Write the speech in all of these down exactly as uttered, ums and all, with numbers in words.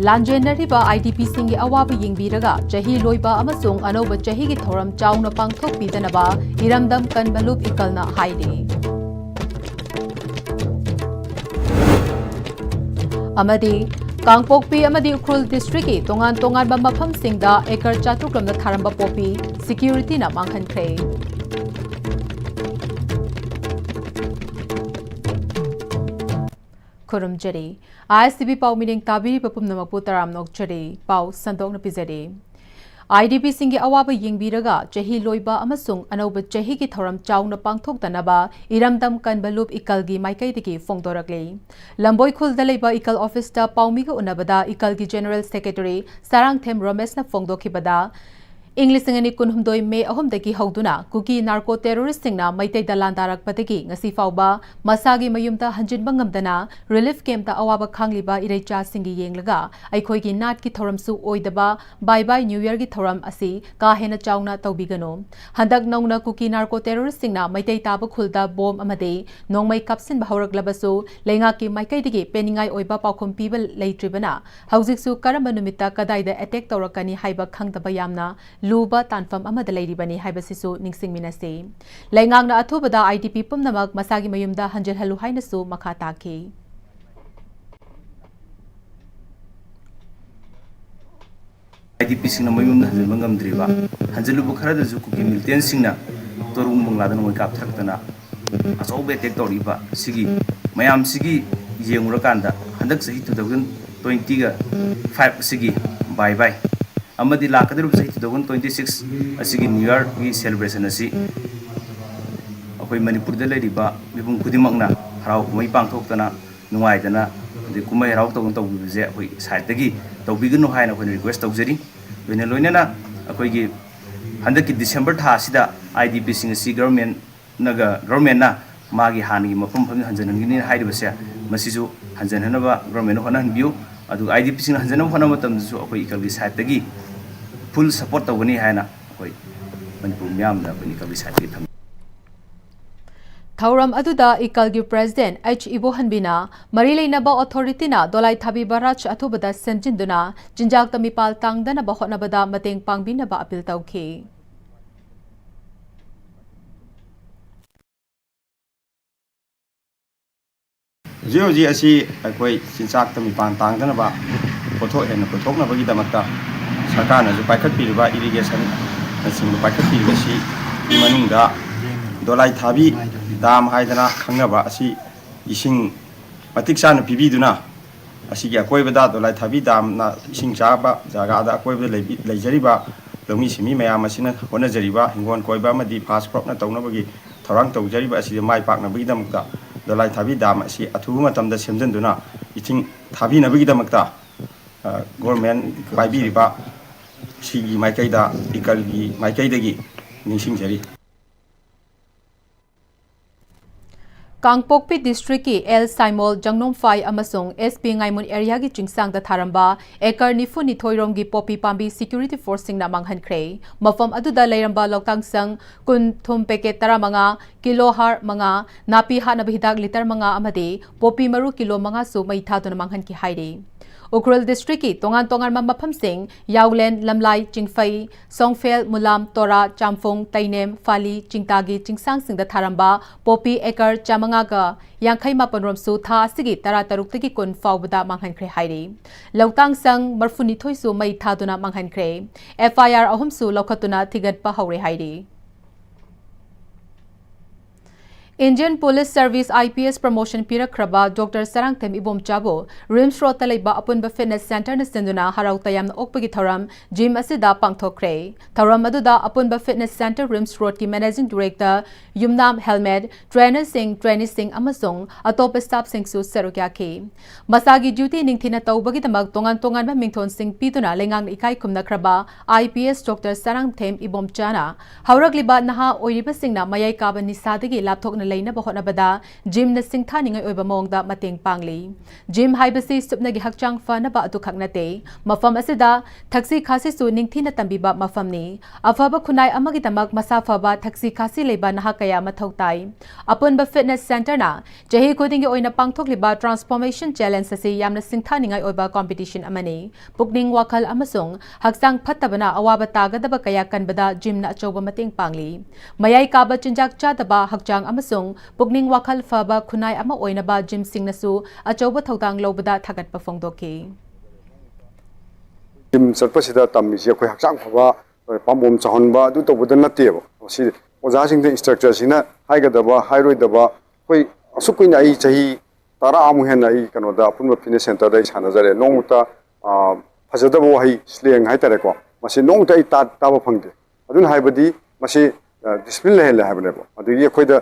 ꯂꯥꯟꯖꯦꯟꯅꯔꯤꯕ IDPꯁꯤꯡꯒꯤ ꯑꯋꯥꯕ ꯌꯦꯡꯕꯤꯔꯒ ꯆꯍꯤ ꯂꯣꯏꯕ ꯑꯃꯁꯨꯡ ꯑꯅꯧꯕ ꯆꯍꯤꯒꯤ ꯊꯧꯔꯝ ꯆꯥꯎꯅ ꯄꯥꯡꯊꯣꯛꯄꯤꯗꯅꯕ ꯏꯔꯝꯗꯝ ꯀꯟꯕ ꯂꯨꯞ ꯏꯀꯜꯅ ꯍꯥꯏꯔꯤ꯫ ꯑꯃꯗꯤ ꯀꯥꯡꯄꯣꯛꯄꯤ ꯑꯃꯗꯤ ꯎꯈ꯭ꯔꯨꯜ districtꯀꯤ ꯇꯣꯉꯥꯟ ꯇꯣꯉꯥꯟꯕ ꯃꯐꯝꯁꯤꯡꯗ acre ꯆꯥꯇ꯭ꯔꯨꯛ ꯂꯣꯝꯗ ꯊꯥꯔꯝꯕ ꯄꯣꯄꯤ securityꯅ ꯃꯥꯡꯍꯟꯈ꯭ꯔꯦ꯫ ꯈꯨꯔꯨꯝꯖꯔꯤ꯫ ISTV ꯄꯥꯎ ꯃꯤꯠꯌꯦꯡ ꯇꯥꯕꯤꯔꯤꯕ ꯄꯨꯝꯅꯃꯛꯄꯨ ꯇꯔꯥꯝꯅ ꯑꯣꯛꯆꯔꯤ꯫ ꯄꯥꯎ ꯁꯟꯗꯣꯛꯅ ꯄꯤꯖꯔꯤ꯫ IDPꯁꯤꯡꯒꯤ ꯑꯋꯥꯕ ꯌꯦꯡꯕꯤꯔꯒ ꯆꯍꯤ ꯂꯣꯏꯕ ꯑꯃꯁꯨꯡ ꯑꯅꯧꯕ ꯆꯍꯤꯒꯤ ꯊꯧꯔꯝ ꯆꯥꯎꯅ ꯄꯥꯡꯊꯣꯛꯇꯅꯕ ꯏꯔꯝꯗꯝ ꯀꯟꯕ ꯂꯨꯞ ꯏꯀꯜꯒꯤ ꯃꯥꯏꯀꯩꯗꯒꯤ ꯐꯣꯡꯗꯣꯔꯛꯂꯤ꯫ ꯂꯝꯕꯣꯏ ꯈꯨꯜꯗ ꯂꯩꯕ ꯏꯀꯜ officeꯇ ꯄꯥꯎꯃꯤꯒ ꯎꯅꯕꯗ ꯏꯀꯜꯒꯤ general secretary ꯁꯥꯔꯥꯡꯊꯦꯝ ꯔꯣꯃꯦꯁꯅ ꯐꯣꯡꯗꯣꯛꯈꯤꯕꯗ, ꯏꯪ ꯂꯤꯁꯤꯡ ꯑꯅꯤ ꯀꯨꯟꯍꯨꯝꯗꯣꯏ ꯃꯦ ꯑꯍꯨꯝꯗꯒꯤ ꯍꯧꯗꯨꯅ ꯀꯨꯀꯤ narco terroristꯁꯤꯡꯅ ꯃꯩꯇꯩꯗ ꯂꯥꯟꯗꯥꯔꯛꯄꯗꯒꯤ ꯉꯁꯤ ꯐꯥꯎꯕ ꯃꯁꯥꯒꯤ ꯃꯌꯨꯝꯗ ꯍꯟꯖꯤꯟꯕ ꯉꯝꯗꯅ relief campꯇ ꯑꯋꯥꯕ ꯈꯥꯡꯂꯤꯕ ꯏꯔꯩꯆꯥꯁꯤꯡꯒꯤ ꯌꯦꯡꯂꯒ ꯑꯩꯈꯣꯏꯒꯤ ꯅꯥꯠꯀꯤ ꯊꯧꯔꯝꯁꯨ ꯑꯣꯏꯗꯕ Bye Bye New Yearꯒꯤ ꯊꯧꯔꯝ ꯑꯁꯤ ꯀꯥ ꯍꯦꯟꯅ ꯆꯥꯎꯅ ꯇꯧꯕꯤꯒꯅꯨ꯫ ꯍꯟꯗꯛ ꯅꯧꯅ ꯀꯨꯀꯤ narco terroristꯁꯤꯡꯅ ꯃꯩꯇꯩ ꯇꯥꯕ ꯈꯨꯜꯗ bomb ꯑꯃꯗꯤ ꯅꯣꯡꯃꯩ ꯀꯥꯞꯁꯤꯟꯕ ꯍꯧꯔꯛꯂꯕꯁꯨ ꯂꯩꯉꯥꯛꯀꯤ ꯃꯥꯏꯀꯩꯗꯒꯤ ꯄꯦꯟꯅꯤꯡꯉꯥꯏ ꯑꯣꯏꯕ ꯄꯥꯎꯈꯨꯝ ꯄꯤꯕ ꯂꯩꯇ꯭ꯔꯤꯕꯅ ꯍꯧꯖꯤꯛꯁꯨ ꯀꯔꯝꯕ ꯅꯨꯃꯤꯠꯇ ꯀꯗꯥꯏꯗ attack ꯇꯧꯔꯛꯀꯅꯤ ꯍꯥꯏꯕ ꯈꯪꯗꯕ ꯌꯥꯝꯅ ꯂꯨꯕ ꯇꯥꯟꯐꯝ ꯑꯃꯗ ꯂꯩꯔꯤꯕꯅꯤ ꯍꯥꯏꯕꯁꯤꯁꯨ ꯅꯤꯡꯁꯤꯡꯃꯤꯟꯅꯁꯤ꯫ ꯂꯩꯉꯥꯛꯅ ꯑꯊꯨꯕꯗ IDP ꯄꯨꯝꯅꯃꯛ ꯃꯁꯥꯒꯤ ꯃꯌꯨꯝꯗ ꯍꯟꯖꯤꯜꯍꯜꯂꯨ ꯍꯥꯏꯅꯁꯨ ꯃꯈꯥ ꯇꯥꯈꯤ꯫ IDPꯁꯤꯡꯅ ꯃꯌꯨꯝꯗ ꯍꯟꯖꯤꯟꯕ ꯉꯝꯗ꯭ꯔꯤꯕ, ꯍꯟꯖꯤꯜꯂꯨꯕ ꯈꯔꯗꯁꯨ ꯀꯨꯀꯤ militantꯁꯤꯡꯅ ꯇꯣꯔꯨꯡ ꯕꯪꯂꯥꯗ ꯅꯣꯡꯃꯩ ꯀꯥꯞꯊꯔꯛꯇꯅ ꯑꯆꯧꯕ attack ꯇꯧꯔꯛꯏꯕ ꯁꯤꯒꯤ ꯃꯌꯥꯝꯁꯤꯒꯤ ꯌꯦꯡꯉꯨꯔꯀꯥꯟꯗ ꯍꯟꯗꯛ ꯆꯍꯤ two thousand twenty five ꯑꯁꯤꯒꯤ Bye Bye ꯑꯃꯗꯤ ꯂꯥꯛꯀꯗꯧꯔꯤꯕ ꯆꯍꯤ two thousand twenty six ꯑꯁꯤꯒꯤ New Yearꯒꯤ celebration ꯑꯁꯤ ꯑꯩꯈꯣꯏ ꯃꯅꯤꯄꯨꯔꯗ ꯂꯩꯔꯤꯕ ꯃꯤꯄꯨꯝ ꯈꯨꯗꯤꯡꯃꯛꯅ ꯍꯔꯥꯎ ꯀꯨꯝꯍꯩ ꯄꯥꯡꯊꯣꯛꯇꯅ ꯅꯨꯡꯉꯥꯏꯗꯅ ꯑꯗꯩ ꯀꯨꯝꯍꯩ ꯍꯔꯥꯎ ꯇꯧꯗꯅ ꯇꯧꯕꯤꯕꯁꯦ ꯑꯩꯈꯣꯏ sideꯇꯒꯤ ꯇꯧꯕꯤꯒꯅꯨ ꯍꯥꯏꯅ ꯑꯩꯈꯣꯏꯅ request ꯇꯧꯖꯔꯤ꯫ ꯂꯣꯏꯅ ꯂꯣꯏꯅꯅ ꯑꯩꯈꯣꯏꯒꯤ ꯍꯟꯗꯛꯀꯤ December ꯊꯥ ꯑꯁꯤꯗ IDPꯁꯤꯡ ꯑꯁꯤ governmentꯅꯒ, governmentꯅ ꯃꯥꯒꯤ ꯍꯥꯟꯅꯒꯤ ꯃꯐꯝ ꯃꯐꯝꯗ ꯍꯟꯖꯤꯟꯍꯟꯒꯅꯤ ꯍꯥꯏꯔꯤꯕꯁꯦ, ꯃꯁꯤꯁꯨ ꯍꯟꯖꯤꯟꯍꯟꯅꯕ governmentꯅ ꯍꯣꯠꯅꯍꯟꯕꯤꯌꯨ꯫ ꯑꯗꯨꯒ IDPꯁꯤꯡꯅ ꯍꯟꯖꯤꯟꯅꯕ ꯍꯣꯠꯅꯕ ꯃꯇꯝꯗꯁꯨ ꯑꯩꯈꯣꯏ ꯏꯀꯜꯒꯤ sideꯇꯒꯤ full support ꯇꯧꯒꯅꯤ ꯍꯥꯏꯅ ꯑꯩꯈꯣꯏ ꯃꯅꯤꯄꯨꯔ ꯃꯤꯌꯥꯝꯗ ꯑꯩꯈꯣꯏ ꯏꯀꯜꯒꯤ sideꯇꯒꯤ ꯊꯝꯖꯩ꯫ ꯊꯧꯔꯝ ꯑꯗꯨꯗ ꯏꯀꯜꯒꯤ President H ꯏꯕꯣꯍꯟꯕꯤꯅ ꯃꯔꯤ ꯂꯩꯅꯕ authorityꯅ ꯗꯣꯂꯥꯏꯊꯥꯕꯤ ꯕꯔꯥꯖ ꯑꯊꯨꯕꯗ ꯁꯦꯝꯖꯤꯟꯗꯨꯅ ꯆꯤꯟꯖꯥꯛꯇ ꯃꯤꯄꯥꯜ ꯇꯥꯡꯗꯅꯕ ꯍꯣꯠꯅꯕꯗ ꯃꯇꯦꯡ ꯄꯥꯡꯕꯤꯅꯕ appeal ꯇꯧꯈꯤ꯫ ꯍꯧꯖꯤꯛ ꯍꯧꯖꯤꯛ ꯑꯁꯤ ꯑꯩꯈꯣꯏ ꯆꯤꯟꯖꯥꯛꯇ ꯃꯤꯄꯥꯟ ꯇꯥꯡꯗꯅꯕ ꯄꯣꯠꯊꯣꯛ ꯍꯦꯟꯅ ꯄꯨꯊꯣꯛꯅꯕꯒꯤꯗꯃꯛꯇ ꯁꯔꯀꯥꯔꯅꯁꯨ ꯄꯥꯏꯈꯠꯄꯤꯔꯤꯕ irrigationꯅꯆꯤꯡꯕ ꯄꯥꯏꯈꯠꯄꯤꯔꯤꯕꯁꯤꯒꯤ ꯃꯅꯨꯡꯗ ꯗꯣꯂꯥꯏ ꯊꯥꯕꯤ dam ꯍꯥꯏꯗꯅ ꯈꯪꯅꯕ ꯑꯁꯤ ꯏꯁꯤꯡ ꯃꯇꯤꯛ ꯆꯥꯅ ꯄꯤꯕꯤꯗꯨꯅ ꯑꯁꯤꯒꯤ ꯑꯀꯣꯏꯕꯗ ꯗꯣꯂꯥꯏ ꯊꯥꯕꯤ damꯅ ꯏꯁꯤꯡ ꯆꯥꯕ ꯖꯒꯥꯗ ꯑꯀꯣꯏꯕꯗ ꯂꯩꯕꯤ-, ꯂꯩꯖꯔꯤꯕ ꯂꯧꯃꯤ ꯁꯤꯟꯃꯤ ꯃꯌꯥꯝ ꯑꯁꯤꯅ ꯍꯣꯠꯅꯖꯔꯤꯕ ꯍꯤꯡꯒꯣꯜ ꯀꯣꯏꯕ ꯑꯃꯗꯤ fast cropꯅ ꯇꯧꯅꯕꯒꯤ ꯊꯧꯔꯥꯡ ꯇꯧꯖꯔꯤꯕ ꯑꯁꯤꯗ ꯃꯥꯏ ꯄꯥꯛꯅꯕꯒꯤꯗꯃꯛꯇ ꯗꯣꯂꯥꯏ ꯊꯥꯕꯤ dam ꯑꯁꯤ ꯑꯊꯨꯕ ꯃꯇꯝꯗ ꯁꯦꯝꯖꯤꯟꯗꯨꯅ ꯏꯁꯤꯡ ꯊꯥꯕꯤꯅꯕꯒꯤꯗꯃꯛꯇ, ꯑ, government ꯄꯥꯏꯕꯤꯔꯤꯕ ꯁꯤꯒꯤ ꯃꯥꯏꯀꯩꯗ, ꯏꯀꯜꯒꯤ ꯃꯥꯏꯀꯩꯗꯒꯤ ꯅꯤꯡꯁꯤꯡꯖꯔꯤ꯫ ꯀꯥꯡꯄꯣꯛꯄꯤ districtꯀꯤ ꯑꯦꯜ ꯁꯥꯏꯃꯣꯜ, ꯖꯪꯅꯣꯝꯐꯥꯏ ꯑꯃꯁꯨꯡ ꯑꯦꯁ ꯄꯤ ꯉꯥꯏꯃꯨꯟ areaꯒꯤ ꯆꯤꯡꯁꯥꯡꯗ ꯊꯥꯔꯝꯕ acre ꯅꯤꯐꯨ ꯅꯤꯊꯣꯏ ꯔꯣꯝꯒꯤ poppy ꯄꯥꯝꯕꯤ security forceꯁꯤꯡꯅ ꯃꯥꯡꯍꯟꯈ꯭ꯔꯦ꯫ ꯃꯐꯝ ꯑꯗꯨꯗ ꯂꯩꯔꯝꯕ ꯂꯧꯇꯥꯡꯁꯪ ꯀꯨꯟ, ꯊꯨꯝ packet ꯇꯔꯥꯃꯉꯥ, ꯀꯤꯂꯣ ꯍꯥꯔ ꯃꯉꯥ, ꯅꯥꯄꯤ ꯍꯥꯠꯅꯕ ꯍꯤꯗꯥꯛ litre ꯃꯉꯥ ꯑꯃꯗꯤ poppy ꯃꯔꯨ ꯀꯤꯂꯣ ꯃꯉꯥꯁꯨ ꯃꯩ ꯊꯥꯗꯨꯅ ꯃꯥꯡꯍꯟꯈꯤ ꯍꯥꯏꯔꯤ꯫ ꯎꯈ꯭ꯔꯨꯜ districtꯀꯤ ꯇꯣꯉꯥꯟ ꯇꯣꯉꯥꯟꯕ ꯃꯐꯝꯁꯤꯡ ꯌꯥꯎꯂꯦꯟ, ꯂꯝꯂꯥꯏ, ꯆꯤꯡꯐꯩ, ꯁꯣꯡꯐꯦꯜ, ꯃꯨꯂꯥꯝ, ꯇꯣꯔꯥ, ꯆꯥꯝꯐꯣꯡ, ꯇꯩꯅꯦꯝ, ꯐꯥꯂꯤ, ꯆꯤꯡꯇꯥꯒꯤ ꯆꯤꯡꯁꯥꯡꯁꯤꯡꯗ ꯊꯥꯔꯝꯕ poppy acre ꯆꯥꯃꯉꯥꯒ ꯌꯥꯡꯈꯩ ꯃꯥꯄꯟ ꯔꯣꯝꯁꯨ ꯊꯥ ꯑꯁꯤꯒꯤ ꯇꯔꯥ ꯇꯔꯨꯛꯇꯒꯤ ꯀꯨꯟ ꯐꯥꯎꯕꯗ ꯃꯥꯡꯍꯟꯈ꯭ꯔꯦ ꯍꯥꯏꯔꯤ꯫ ꯂꯧꯇꯥꯡ ꯁꯪ ꯃꯔꯐꯨ ꯅꯤꯊꯣꯏꯁꯨ ꯃꯩ ꯊꯥꯗꯨꯅ ꯃꯥꯡꯍꯟꯈ꯭ꯔꯦ꯫ F I R ꯑꯍꯨꯝꯁꯨ ꯂꯧꯈꯠꯇꯨꯅ ꯊꯤꯒꯠꯄ ꯍꯧꯔꯦ ꯍꯥꯏꯔꯤ꯫ Indian Police Service I P S promotion ꯄꯤꯔꯛꯈ꯭ꯔꯕ Doctor ꯆꯔꯥꯡꯊꯦꯝ ꯏꯕꯣꯝꯆꯥꯕꯨ RIMS Roadꯇ ꯂꯩꯕ ꯑꯄꯨꯟꯕ fitness centreꯅ ꯁꯤꯟꯗꯨꯅ ꯍꯔꯥꯎ ꯇꯌꯥꯝꯅ ꯑꯣꯛꯄꯒꯤ ꯊꯧꯔꯝ gym ꯑꯁꯤꯗ ꯄꯥꯡꯊꯣꯛꯈ꯭ꯔꯦ꯫ ꯊꯧꯔꯝ ꯑꯗꯨꯗ ꯑꯄꯨꯟꯕ fitness centre RIMS Roadꯀꯤ managing director ꯌꯨꯝꯅꯥꯝ ꯍꯦꯜꯃꯦꯠ, trainerꯁꯤꯡ, traineeꯁꯤꯡ ꯑꯃꯁꯨꯡ ꯑꯇꯣꯞꯄ staffꯁꯤꯡꯁꯨ ꯁꯔꯨꯛ ꯌꯥꯈꯤ꯫ ꯃꯁꯥꯒꯤ duty ꯅꯤꯡꯊꯤꯅ ꯇꯧꯕꯒꯤꯗꯃꯛ ꯇꯣꯉꯥꯟ ꯇꯣꯉꯥꯟꯕ ꯃꯤꯡꯊꯣꯟꯁꯤꯡ ꯄꯤꯗꯨꯅ ꯂꯩꯉꯥꯛꯅ ꯏꯀꯥꯏ ꯈꯨꯝꯅꯈ꯭ꯔꯕ I P S Doctor ꯆꯔꯥꯡꯊꯦꯝ ꯏꯕꯣꯝꯆꯥꯅ ꯍꯧꯔꯛꯂꯤꯕ ꯅꯍꯥ ꯑꯣꯏꯔꯤꯕꯁꯤꯡꯅ ꯃꯌꯥꯏ ꯀꯥꯕ ꯅꯤꯁꯥꯗꯒꯤ ꯂꯥꯞꯊꯣꯛꯅ ꯂꯩꯅꯕ ꯍꯣꯠꯅꯕꯗ ꯖꯤꯝꯅ ꯁꯤꯡꯊꯥꯅꯤꯡꯉꯥꯏ ꯑꯣꯏꯕ ꯃꯑꯣꯡꯗ ꯃꯇꯦꯡ ꯄꯥꯡꯂꯤ꯫ ꯖꯤꯝ ꯍꯥꯏꯕꯁꯤ ꯁꯨꯞꯅꯒꯤ ꯍꯛꯆꯥꯡ ꯐꯅꯕ ꯑꯗꯨꯈꯛ ꯅꯠꯇꯦ, ꯃꯐꯝ ꯑꯁꯤꯗ ꯊꯛꯁꯤ ꯈꯥꯁꯤꯁꯨ ꯅꯤꯡꯊꯤꯅ ꯇꯝꯕꯤꯕ ꯃꯐꯝꯅꯤ꯫ ꯑꯐꯕ ꯈꯨꯟꯅꯥꯏ ꯑꯃꯒꯤꯗꯃꯛ ꯃꯁꯥ ꯐꯕ, ꯊꯛꯁꯤ ꯈꯥꯁꯤ ꯂꯩꯕ ꯅꯍꯥ ꯀꯌꯥ ꯃꯊꯧ ꯇꯥꯏ꯫ ꯑꯄꯨꯟꯕ ꯐꯤꯠꯅꯦꯁ ꯁꯦꯟꯇꯔꯅ ꯆꯍꯤ ꯈꯨꯗꯤꯡꯒꯤ ꯑꯣꯏꯅ ꯄꯥꯡꯊꯣꯛꯂꯤꯕ ꯇ꯭ꯔꯥꯟꯁꯐꯣꯔꯃꯦꯁꯟ ꯆꯦꯂꯦꯟꯖ ꯑꯁꯤ ꯌꯥꯝꯅ ꯁꯤꯡꯊꯥꯅꯤꯡꯉꯥꯏ ꯑꯣꯏꯕ ꯀꯝꯄꯤꯇꯤꯁꯟ ꯑꯃꯅꯤ꯫ ꯄꯨꯛꯅꯤꯡ, ꯋꯥꯈꯜ ꯑꯃꯁꯨꯡ ꯍꯛꯆꯥꯡ ꯐꯠꯇꯕꯅ ꯑꯋꯥꯕ ꯇꯥꯒꯗꯕ ꯀꯌꯥ ꯀꯟꯕꯗ ꯖꯤꯝꯅ ꯑꯆꯧꯕ ꯃꯇꯦꯡ ꯄꯥꯡꯂꯤ꯫ ꯃꯌꯥꯏ ꯀꯥꯕ ꯆꯤꯟꯖꯥꯛ ꯆꯥꯗꯕ, ꯍꯛꯆꯥꯡ ꯑꯃꯁꯨꯡ ꯄꯨꯛꯅꯤꯡ ꯋꯥꯈꯜ ꯐꯕ ꯈꯨꯟꯅꯥꯏ ꯑꯃ ꯑꯣꯏꯅꯕ ꯖꯤꯝꯁꯤꯡꯅꯁꯨ ꯑꯆꯧꯕ ꯊꯧꯗꯥꯡ ꯂꯧꯕꯗ ꯊꯥꯒꯠꯄ ꯐꯣꯡꯗꯣꯛꯈꯤ꯫ ꯖꯤꯝ ꯆꯠꯄꯁꯤꯗ ꯇꯝꯃꯤꯁꯦ ꯑꯩꯈꯣꯏ ꯍꯛꯆꯥꯡ ꯐꯕ, ꯄꯥꯝꯕꯣꯝ ꯆꯥꯎꯍꯟꯕ, ꯑꯗꯨ ꯇꯧꯕꯗ ꯅꯠꯇꯦꯕ꯫ ꯃꯁꯤ ꯑꯣꯖꯥꯁꯤꯡꯗ ꯏꯟꯁꯇ꯭ꯔꯛꯇꯔꯁꯤꯅ ꯍꯥꯏꯒꯗꯕ, ꯍꯥꯏꯔꯣꯏꯗꯕ, ꯑꯩꯈꯣꯏ ꯑꯁꯨꯛ ꯀꯨꯏꯅ ꯑꯩ ꯆꯍꯤ ꯇꯔꯥꯃꯨꯛ ꯍꯦꯟꯅ ꯑꯩ ꯀꯩꯅꯣꯗ ꯑꯄꯨꯟꯕ ꯐꯤꯠꯅꯦꯁ ꯁꯦꯟꯇꯔꯗ ꯑꯩ ꯁꯥꯟꯅꯖꯔꯦ꯫ ꯅꯣꯡꯃꯇ, ꯑ, ꯐꯖꯗꯕ ꯋꯥꯍꯩ, ꯁ꯭ꯂꯦꯡ ꯍꯥꯏꯇꯥꯔꯦꯀꯣ, ꯃꯁꯤ ꯅꯣꯡꯃꯇ ꯑꯩ ꯇꯥ-, ꯇꯥꯕ ꯐꯪꯗꯦ꯫ ꯑꯗꯨꯅ ꯍꯥꯏꯕꯗꯤ ꯃꯁꯤ, ꯑ, ꯗꯤꯁꯤꯄ꯭ꯂꯤꯟ ꯂꯩꯍꯜꯂꯦ ꯍꯥꯏꯕꯅꯦꯕ꯫ ꯑꯗꯒꯤ ꯑꯩꯈꯣꯏꯗ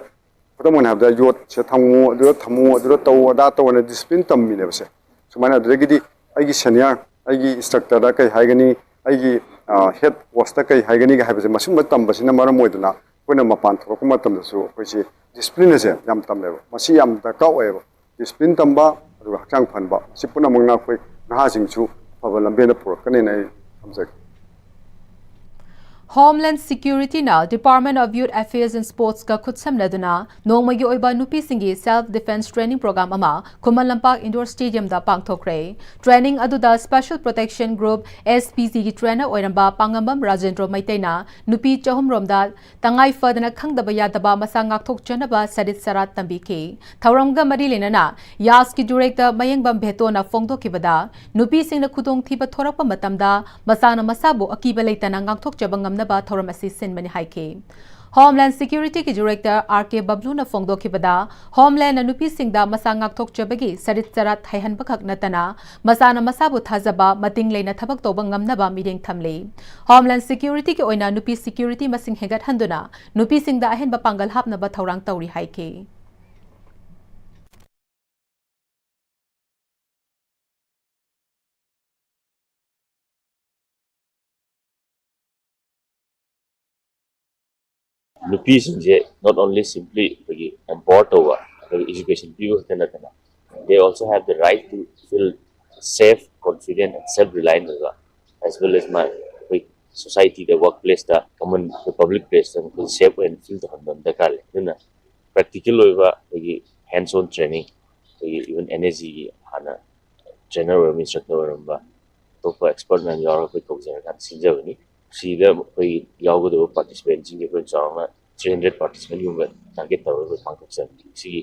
ꯈꯨꯗꯝ ꯑꯣꯏꯅ ꯍꯥꯏꯔꯕꯗ, ꯌꯣꯠꯁꯦ ꯊꯝꯃꯨ, ꯑꯗꯨꯗ ꯊꯝꯃꯨ, ꯑꯗꯨꯗ ꯇꯧ, ꯑꯗꯥ ꯇꯧ ꯑꯅ ꯗꯤꯁꯤꯄ꯭ꯂꯤꯟ ꯇꯝꯃꯤꯅꯦꯕꯁꯦ꯫ ꯁꯨꯃꯥꯏꯅ ꯑꯗꯨꯗꯒꯤꯗꯤ ꯑꯩꯒꯤ ꯁꯦꯅꯤꯌꯔ, ꯑꯩꯒꯤ ꯏꯟꯁꯇ꯭ꯔꯛꯇꯔꯗ ꯀꯩ ꯍꯥꯏꯒꯅꯤ, ꯑꯩꯒꯤ, ꯑ, ꯍꯦꯗ ꯀꯣꯆꯇ ꯀꯩ ꯍꯥꯏꯒꯅꯤꯒ ꯍꯥꯏꯕꯁꯦ, ꯃꯁꯤꯒꯨꯝꯕ ꯇꯝꯕꯁꯤꯅ ꯃꯔꯝ ꯑꯣꯏꯗꯅ ꯑꯩꯈꯣꯏꯅ ꯃꯄꯥꯟ ꯊꯣꯛꯂꯛꯄ ꯃꯇꯝꯗꯁꯨ ꯑꯩꯈꯣꯏꯁꯤ ꯗꯤꯁꯤꯄ꯭ꯂꯤꯟ ꯑꯁꯦ ꯌꯥꯝ ꯇꯝꯃꯦꯕ꯫ ꯃꯁꯤ ꯌꯥꯝ ꯗꯔꯀꯥꯔ ꯑꯣꯏꯌꯦꯕ꯫ ꯗꯤꯁꯤꯄ꯭ꯂꯤꯟ ꯇꯝꯕ, ꯑꯗꯨꯒ ꯍꯛꯆꯥꯡ ꯐꯍꯟꯕ, ꯁꯤ ꯄꯨꯝꯅꯃꯛꯅ ꯑꯩꯈꯣꯏ ꯅꯍꯥꯁꯤꯡꯁꯨ ꯑꯐꯕ ꯂꯝꯕꯦꯟꯗ ꯄꯨꯔꯛꯀꯅꯦꯅ ꯑꯩ ꯊꯝꯖꯒꯦ꯫ Homeland Security ꯅ Department of Youth Affairs and Sports ꯀ ꯈꯨꯠꯁꯝꯅꯗꯨꯅ ꯅꯣꯡꯃꯒꯤ ꯑꯣꯏꯕ ꯅꯨꯄꯤꯁꯤꯡꯒꯤ Self Defence Training Program ꯑꯃ ꯈꯨꯃꯟ ꯂꯝꯄꯥꯛ Indoor Stadium ꯗ ꯄꯥꯡꯊꯣꯛꯈ꯭ꯔꯦ꯫ Training ꯑꯗꯨꯗ Special Protection Group, S P G ꯒꯤ trainer ꯑꯣꯏꯔꯝꯕ ꯄꯥꯉꯝꯕꯝ ꯔꯥꯖꯦꯟꯗ꯭ꯔꯣ ꯃꯩꯇꯩꯅ ꯅꯨꯄꯤ ꯆꯍꯨꯝꯔꯣꯝꯗ ꯇꯉꯥꯏ ꯐꯗꯅ ꯈꯪꯗꯕ ꯌꯥꯗꯕ ꯃꯁꯥ ꯉꯥꯛꯊꯣꯛꯆꯅꯕ ꯁꯔꯤꯠ ꯁꯔꯥꯠ ꯇꯝꯕꯤꯈꯤ꯫ ꯊꯧꯔꯝꯒ ꯃꯔꯤ ꯂꯩꯅꯅ ꯌꯥꯁꯀꯤ ꯗꯤꯔꯦꯛꯇꯔ ꯃꯌꯦꯡꯕꯝ ꯚꯦꯇꯣꯅ ꯐꯣꯡꯗꯣꯛꯈꯤꯕꯗ, ꯅꯨꯄꯤꯁꯤꯡꯅ ꯈꯨꯗꯣꯡꯊꯤꯕ ꯊꯣꯔꯛꯄ ꯃꯇꯝꯗ ꯃꯁꯥꯅ ꯃꯁꯥꯕꯨ ꯑꯀꯤꯕ ꯂꯩꯇꯅ ꯉꯥꯛꯊꯣꯛꯆꯕ ꯉꯝꯅꯕ ꯊꯧꯔꯝ ꯑꯁꯤ ꯁꯤꯟꯕꯅꯤ ꯍꯥꯏꯈꯤ꯫ Homeland Security ꯒꯤ ꯗꯤꯔꯦꯛꯇꯔ ꯑꯥꯔ ꯀꯦ ꯕꯕ꯭ꯂꯨꯅ ꯐꯣꯡꯗꯣꯛꯈꯤꯕꯗ, Homeland ꯅ ꯅꯨꯄꯤꯁꯤꯡꯗ ꯃꯁꯥ ꯉꯥꯛꯊꯣꯛꯆꯕꯒꯤ ꯁꯔꯤꯠ ꯆꯔꯥꯠ ꯍꯩꯍꯟꯕꯈꯛ ꯅꯠꯇꯅ ꯃꯁꯥꯅ ꯃꯁꯥꯕꯨ ꯊꯥꯖꯕ, ꯃꯇꯤꯡ ꯂꯩꯅ ꯊꯕꯛ ꯇꯧꯕ ꯉꯝꯅꯕ ꯃꯤꯠꯌꯦꯡ ꯊꯝꯂꯤ꯫ Homeland Security ꯒꯤ ꯑꯣꯏꯅ ꯅꯨꯄꯤ ꯁꯦꯀ꯭ꯌꯨꯔꯤꯇꯤ ꯃꯁꯤꯡ ꯍꯦꯟꯒꯠꯍꯟꯗꯨꯅ ꯅꯨꯄꯤꯁꯤꯡꯗ ꯑꯍꯦꯟꯕ ꯄꯥꯡꯒꯜ ꯍꯥꯞꯅꯕ ꯊꯧꯔꯥꯡ ꯇꯧꯔꯤ ꯍꯥꯏꯈꯤ꯫ ꯅꯨꯄꯤꯁꯤꯡꯁꯦ not only simply ꯑꯩꯈꯣꯏꯒꯤ empower ꯇꯧꯕ ꯑꯗꯨꯒ education ꯄꯤꯕ ꯈꯛꯇ ꯅꯠꯇꯅ they also have the right to feel safe, confident and self reliant ꯑꯣꯏꯕ, as well as ꯃꯥ ꯑꯩꯈꯣꯏ society ꯗ, work place ꯇ, common public place ꯇ ꯃꯈꯣꯏ safe ꯑꯣꯏꯅ feel ꯇꯧꯍꯟꯕ ꯑꯃ ꯗꯔꯀꯥꯔ ꯂꯩ꯫ ꯑꯗꯨꯅ practical ꯑꯣꯏꯕ ꯑꯩꯈꯣꯏꯒꯤ hands on training, ꯑꯩꯈꯣꯏꯒꯤ even NSG ꯒꯤ ꯍꯥꯟꯅ trainer ꯑꯣꯏꯔꯝꯕ, instructor ꯑꯣꯏꯔꯝꯕ ꯑꯇꯣꯞꯄ expert ꯃꯌꯥꯝ ꯌꯥꯎꯔꯒ ꯑꯩꯈꯣꯏ ꯀꯧꯖꯔꯀꯥꯟꯗ ꯁꯤꯟꯖꯕꯅꯤ꯫ ꯁꯤꯗ ꯑꯩꯈꯣꯏ ꯌꯥꯎꯒꯗꯕ participant ꯁꯤꯡꯁꯦ ꯑꯩꯈꯣꯏꯅ ꯆꯥꯎꯔꯥꯛꯅ three hundred participant ꯀꯨꯝꯕ target ꯇꯧꯔꯒ ꯑꯩꯈꯣꯏ ꯄꯥꯡꯊꯣꯛꯆꯕꯅꯤ꯫ ꯁꯤꯒꯤ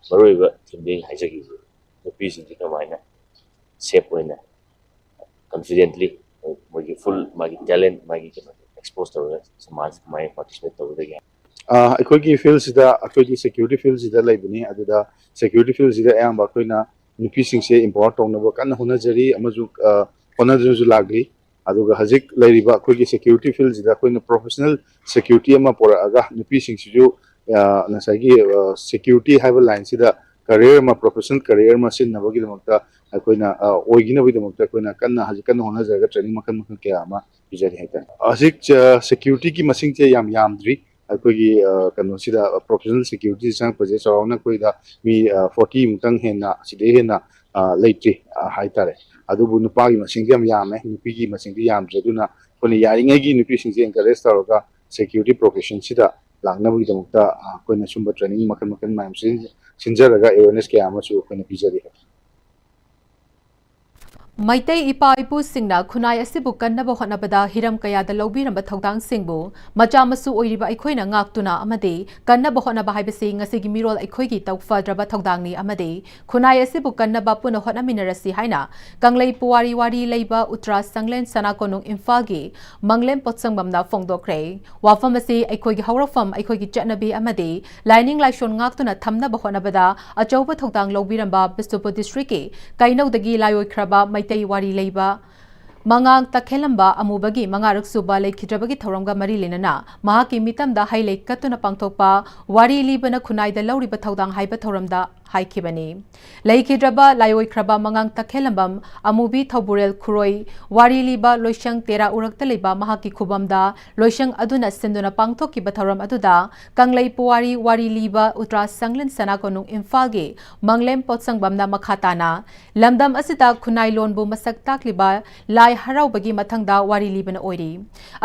ꯃꯔꯨꯑꯣꯏꯕ theme ꯗꯤ ꯑꯩꯅ ꯍꯥꯏꯖꯈꯤꯕꯗꯨ, ꯅꯨꯄꯤꯁꯤꯡꯁꯤ ꯀꯃꯥꯏꯅ safe ꯑꯣꯏꯅ confidently ꯃꯣꯏꯒꯤ full ꯃꯥꯒꯤ talent, ꯃꯥꯒꯤ ꯀꯩꯅꯣ expose ꯇꯧꯔꯒ ꯁꯃꯥꯖ ꯀꯃꯥꯏꯅ participate ꯇꯧꯒꯗꯒꯦ꯫ ꯑ, ꯑꯩꯈꯣꯏꯒꯤ field ꯁꯤꯗ, ꯑꯩꯈꯣꯏꯒꯤ security field ꯁꯤꯗ ꯂꯩꯕꯅꯤ꯫ ꯑꯗꯨꯗ security field ꯁꯤꯗ ꯑꯌꯥꯝꯕ ꯑꯩꯈꯣꯏꯅ ꯅꯨꯄꯤꯁꯤꯡꯁꯦ empower ꯇꯧꯅꯕ ꯀꯟꯅ ꯍꯣꯠꯅꯖꯔꯤ ꯑꯃꯁꯨꯡ, ꯑ, ꯍꯣꯠꯅꯗꯨꯅꯁꯨ ꯂꯥꯛꯂꯤ꯫ ꯑꯗꯨꯒ ꯍꯧꯖꯤꯛ ꯂꯩꯔꯤꯕ ꯑꯩꯈꯣꯏꯒꯤ security field ꯁꯤꯗ ꯑꯩꯈꯣꯏꯅ professional security ꯑꯃ ꯄꯨꯔꯛꯑꯒ ꯅꯨꯄꯤꯁꯤꯡꯁꯤꯁꯨ, ꯑ, ꯉꯁꯥꯏꯒꯤ, ꯑ, security ꯍꯥꯏꯕ line ꯁꯤꯗ career ꯑꯃ, professional career ꯑꯃ ꯁꯤꯟꯅꯕꯒꯤꯗꯃꯛꯇ ꯑꯩꯈꯣꯏꯅ, ꯑ, ꯑꯣꯏꯈꯤꯅꯕꯒꯤꯗꯃꯛꯇ ꯑꯩꯈꯣꯏꯅ ꯀꯟꯅ, ꯍꯧꯖꯤꯛ ꯀꯟꯅ ꯍꯣꯠꯅꯖꯔꯒ training ꯃꯈꯜ ꯃꯈꯜ ꯀꯌꯥ ꯑꯃ ꯄꯤꯖꯔꯤ ꯍꯥꯏꯇꯥꯔꯦ꯫ ꯍꯧꯖꯤꯛ, ꯑ, security ꯒꯤ ꯃꯁꯤꯡꯁꯦ ꯌꯥꯝ ꯌꯥꯝꯗ꯭ꯔꯤ꯫ ꯑꯩꯈꯣꯏꯒꯤ, ꯑ, ꯀꯩꯅꯣꯁꯤꯗ, professional security ꯁꯦ ꯆꯪꯉꯛꯄꯁꯦ ꯆꯥꯎꯔꯥꯛꯅ ꯑꯩꯈꯣꯏꯗ ꯃꯤ, ꯑ, forty ꯃꯨꯛꯇꯪ ꯍꯦꯟꯅ, ꯁꯤꯗꯩ ꯍꯦꯟꯅ, ꯑ, ꯂꯩꯇ꯭ꯔꯤ, ꯑ, ꯍꯥꯏꯇꯥꯔꯦ꯫ ꯑꯗꯨꯕꯨ ꯅꯨꯄꯥꯒꯤ ꯃꯁꯤꯡꯗꯤ ꯌꯥꯝ ꯌꯥꯝꯃꯦ, ꯅꯨꯄꯤꯒꯤ ꯃꯁꯤꯡꯗꯤ ꯌꯥꯝꯗ꯭ꯔꯦ꯫ ꯑꯗꯨꯅ ꯑꯩꯈꯣꯏꯅ ꯌꯥꯔꯤꯉꯩꯒꯤ ꯅꯨꯄꯤꯁꯤꯡꯁꯦ encourage ꯇꯧꯔꯒ security profession ꯁꯤꯗ ꯂꯥꯛꯅꯕꯒꯤꯗꯃꯛꯇ, ꯑ, ꯑꯩꯈꯣꯏꯅ ꯁꯨꯝꯕ training ꯃꯈꯜ ꯃꯈꯜ ꯃꯌꯥꯝ ꯁꯤꯟ-, ꯁꯤꯟꯖꯔꯒ awareness ꯀꯌꯥ ꯑꯃꯁꯨ ꯑꯩꯈꯣꯏꯅ ꯄꯤꯖꯔꯤ꯫ ꯃꯩꯇꯩ ꯏꯄꯥ ꯏꯄꯨꯁꯤꯡꯅ ꯈꯨꯟꯅꯥꯏ ꯑꯁꯤꯕꯨ ꯀꯟꯅꯕ ꯍꯣꯠꯅꯕꯗ ꯍꯤꯔꯝ ꯀꯌꯥꯗ ꯂꯧꯕꯤꯔꯝꯕ ꯊꯧꯗꯥꯡꯁꯤꯡꯕꯨ ꯃꯆꯥ ꯃꯁꯨ ꯑꯣꯏꯔꯤꯕ ꯑꯩꯈꯣꯏꯅ ꯉꯥꯛꯇꯨꯅ ꯑꯃꯗꯤ ꯀꯟꯅꯕ ꯍꯣꯠꯅꯕ ꯍꯥꯏꯕꯁꯤ ꯉꯁꯤꯒꯤ ꯃꯤꯔꯣꯜ ꯑꯩꯈꯣꯏꯒꯤ ꯇꯧꯐꯗ꯭ꯔꯕ ꯊꯧꯗꯥꯡꯅꯤ ꯑꯃꯗꯤ ꯈꯨꯟꯅꯥꯏ ꯑꯁꯤꯕꯨ ꯀꯟꯅꯕ ꯄꯨꯟꯅ ꯍꯣꯠꯅꯃꯤꯟꯅꯔꯁꯤ ꯍꯥꯏꯅ ꯀꯪꯂꯩ ꯄꯨꯋꯥꯔꯤ ꯋꯥꯔꯤ ꯂꯩꯕ ꯎꯇ꯭ꯔꯥ ꯆꯪꯂꯦꯟ ꯁꯅꯥ ꯀꯣꯅꯨꯡ ꯏꯝꯐꯥꯜꯒꯤ ꯃꯪꯂꯦꯝ ꯄꯣꯠꯁꯪꯕꯝꯅ ꯐꯣꯡꯗꯣꯛꯈ꯭ꯔꯦ꯫ ꯋꯥꯐꯝ ꯑꯁꯤ ꯑꯩꯈꯣꯏꯒꯤ ꯍꯧꯔꯛꯐꯝ, ꯑꯩꯈꯣꯏꯒꯤ ꯆꯠꯅꯕꯤ ꯑꯃꯗꯤ ꯂꯥꯏꯅꯤꯡ ꯂꯥꯏꯁꯣꯟ ꯉꯥꯛꯇꯨꯅ ꯊꯝꯅꯕ ꯍꯣꯠꯅꯕꯗ ꯑꯆꯧꯕ ꯊꯧꯗꯥꯡ ꯂꯧꯕꯤꯔꯝꯕ ꯕꯤꯁꯅꯨꯄꯨꯔ district ꯀꯤ ꯀꯩꯅꯧꯗꯒꯤ ꯂꯥꯏꯑꯣꯏꯈ꯭ꯔꯕ ꯃꯩꯇꯩ ꯋꯥꯔꯤ ꯂꯩꯕ ꯃꯉꯥꯡ ꯇꯈꯦꯜꯂꯝꯕ ꯑꯃꯨꯕꯒꯤ ꯃꯉꯥꯔꯛ ꯁꯨꯕ ꯂꯩꯈꯤꯗ꯭ꯔꯕꯒꯤ ꯊꯧꯔꯝꯒ ꯃꯔꯤ ꯂꯩꯅꯅ ꯃꯍꯥꯛꯀꯤ ꯃꯤꯇꯝꯗ ꯍꯩ ꯂꯩ ꯀꯠꯇꯨꯅ ꯄꯥꯡꯊꯣꯛꯄ ꯋꯥꯔꯤ ꯂꯤꯕꯅ ꯈꯨꯟꯅꯥꯏꯗ ꯂꯧꯔꯤꯕ ꯊꯧꯗꯥꯡ ꯍꯥꯏꯕ ꯊꯧꯔꯝꯗ ꯍꯥꯏꯈꯤꯕꯅꯤ꯫ ꯂꯩꯈꯤꯗ꯭ꯔꯕ ꯂꯥꯏꯑꯣꯏꯈ꯭ꯔꯕ ꯃꯉꯥꯡ ꯇꯈꯦꯜꯂꯝꯕꯝ ꯑꯃꯨꯕꯤ ꯊꯧꯕꯨꯔꯦꯜ ꯈꯨꯔꯣꯏ ꯋꯥꯔꯤ ꯂꯤꯕ ꯂꯣꯏꯁꯪ ꯇꯦꯔꯥ ꯎꯔꯛꯇ ꯂꯩꯕ ꯃꯍꯥꯛꯀꯤ ꯈꯨꯕꯝꯗ ꯂꯣꯏꯁꯪ ꯑꯗꯨꯅ ꯁꯤꯟꯗꯨꯅ ꯄꯥꯡꯊꯣꯛꯈꯤꯕ ꯊꯧꯔꯝ ꯑꯗꯨꯗ ꯀꯪꯂꯩ ꯄꯨꯋꯥꯔꯤ ꯋꯥꯔꯤ ꯂꯤꯕ ꯎꯇ꯭ꯔꯥ ꯁꯪꯂꯦꯟ ꯁꯅꯥ ꯀꯣꯅꯨꯡ ꯏꯝꯐꯥꯜꯒꯤ ꯃꯪꯂꯦꯝ ꯄꯣꯠꯁꯪꯕꯝꯅ ꯃꯈꯥ ꯇꯥꯅ ꯂꯝꯗꯝ ꯑꯁꯤꯗ ꯈꯨꯟꯅꯥꯏ ꯂꯣꯟꯕꯨ ꯃꯁꯛ ꯇꯥꯛꯂꯤꯕ ꯂꯥꯏ ꯍꯔꯥꯎꯕꯒꯤ ꯃꯊꯪꯗ ꯋꯥꯔꯤ ꯂꯤꯕꯅ ꯑꯣꯏꯔꯤ꯫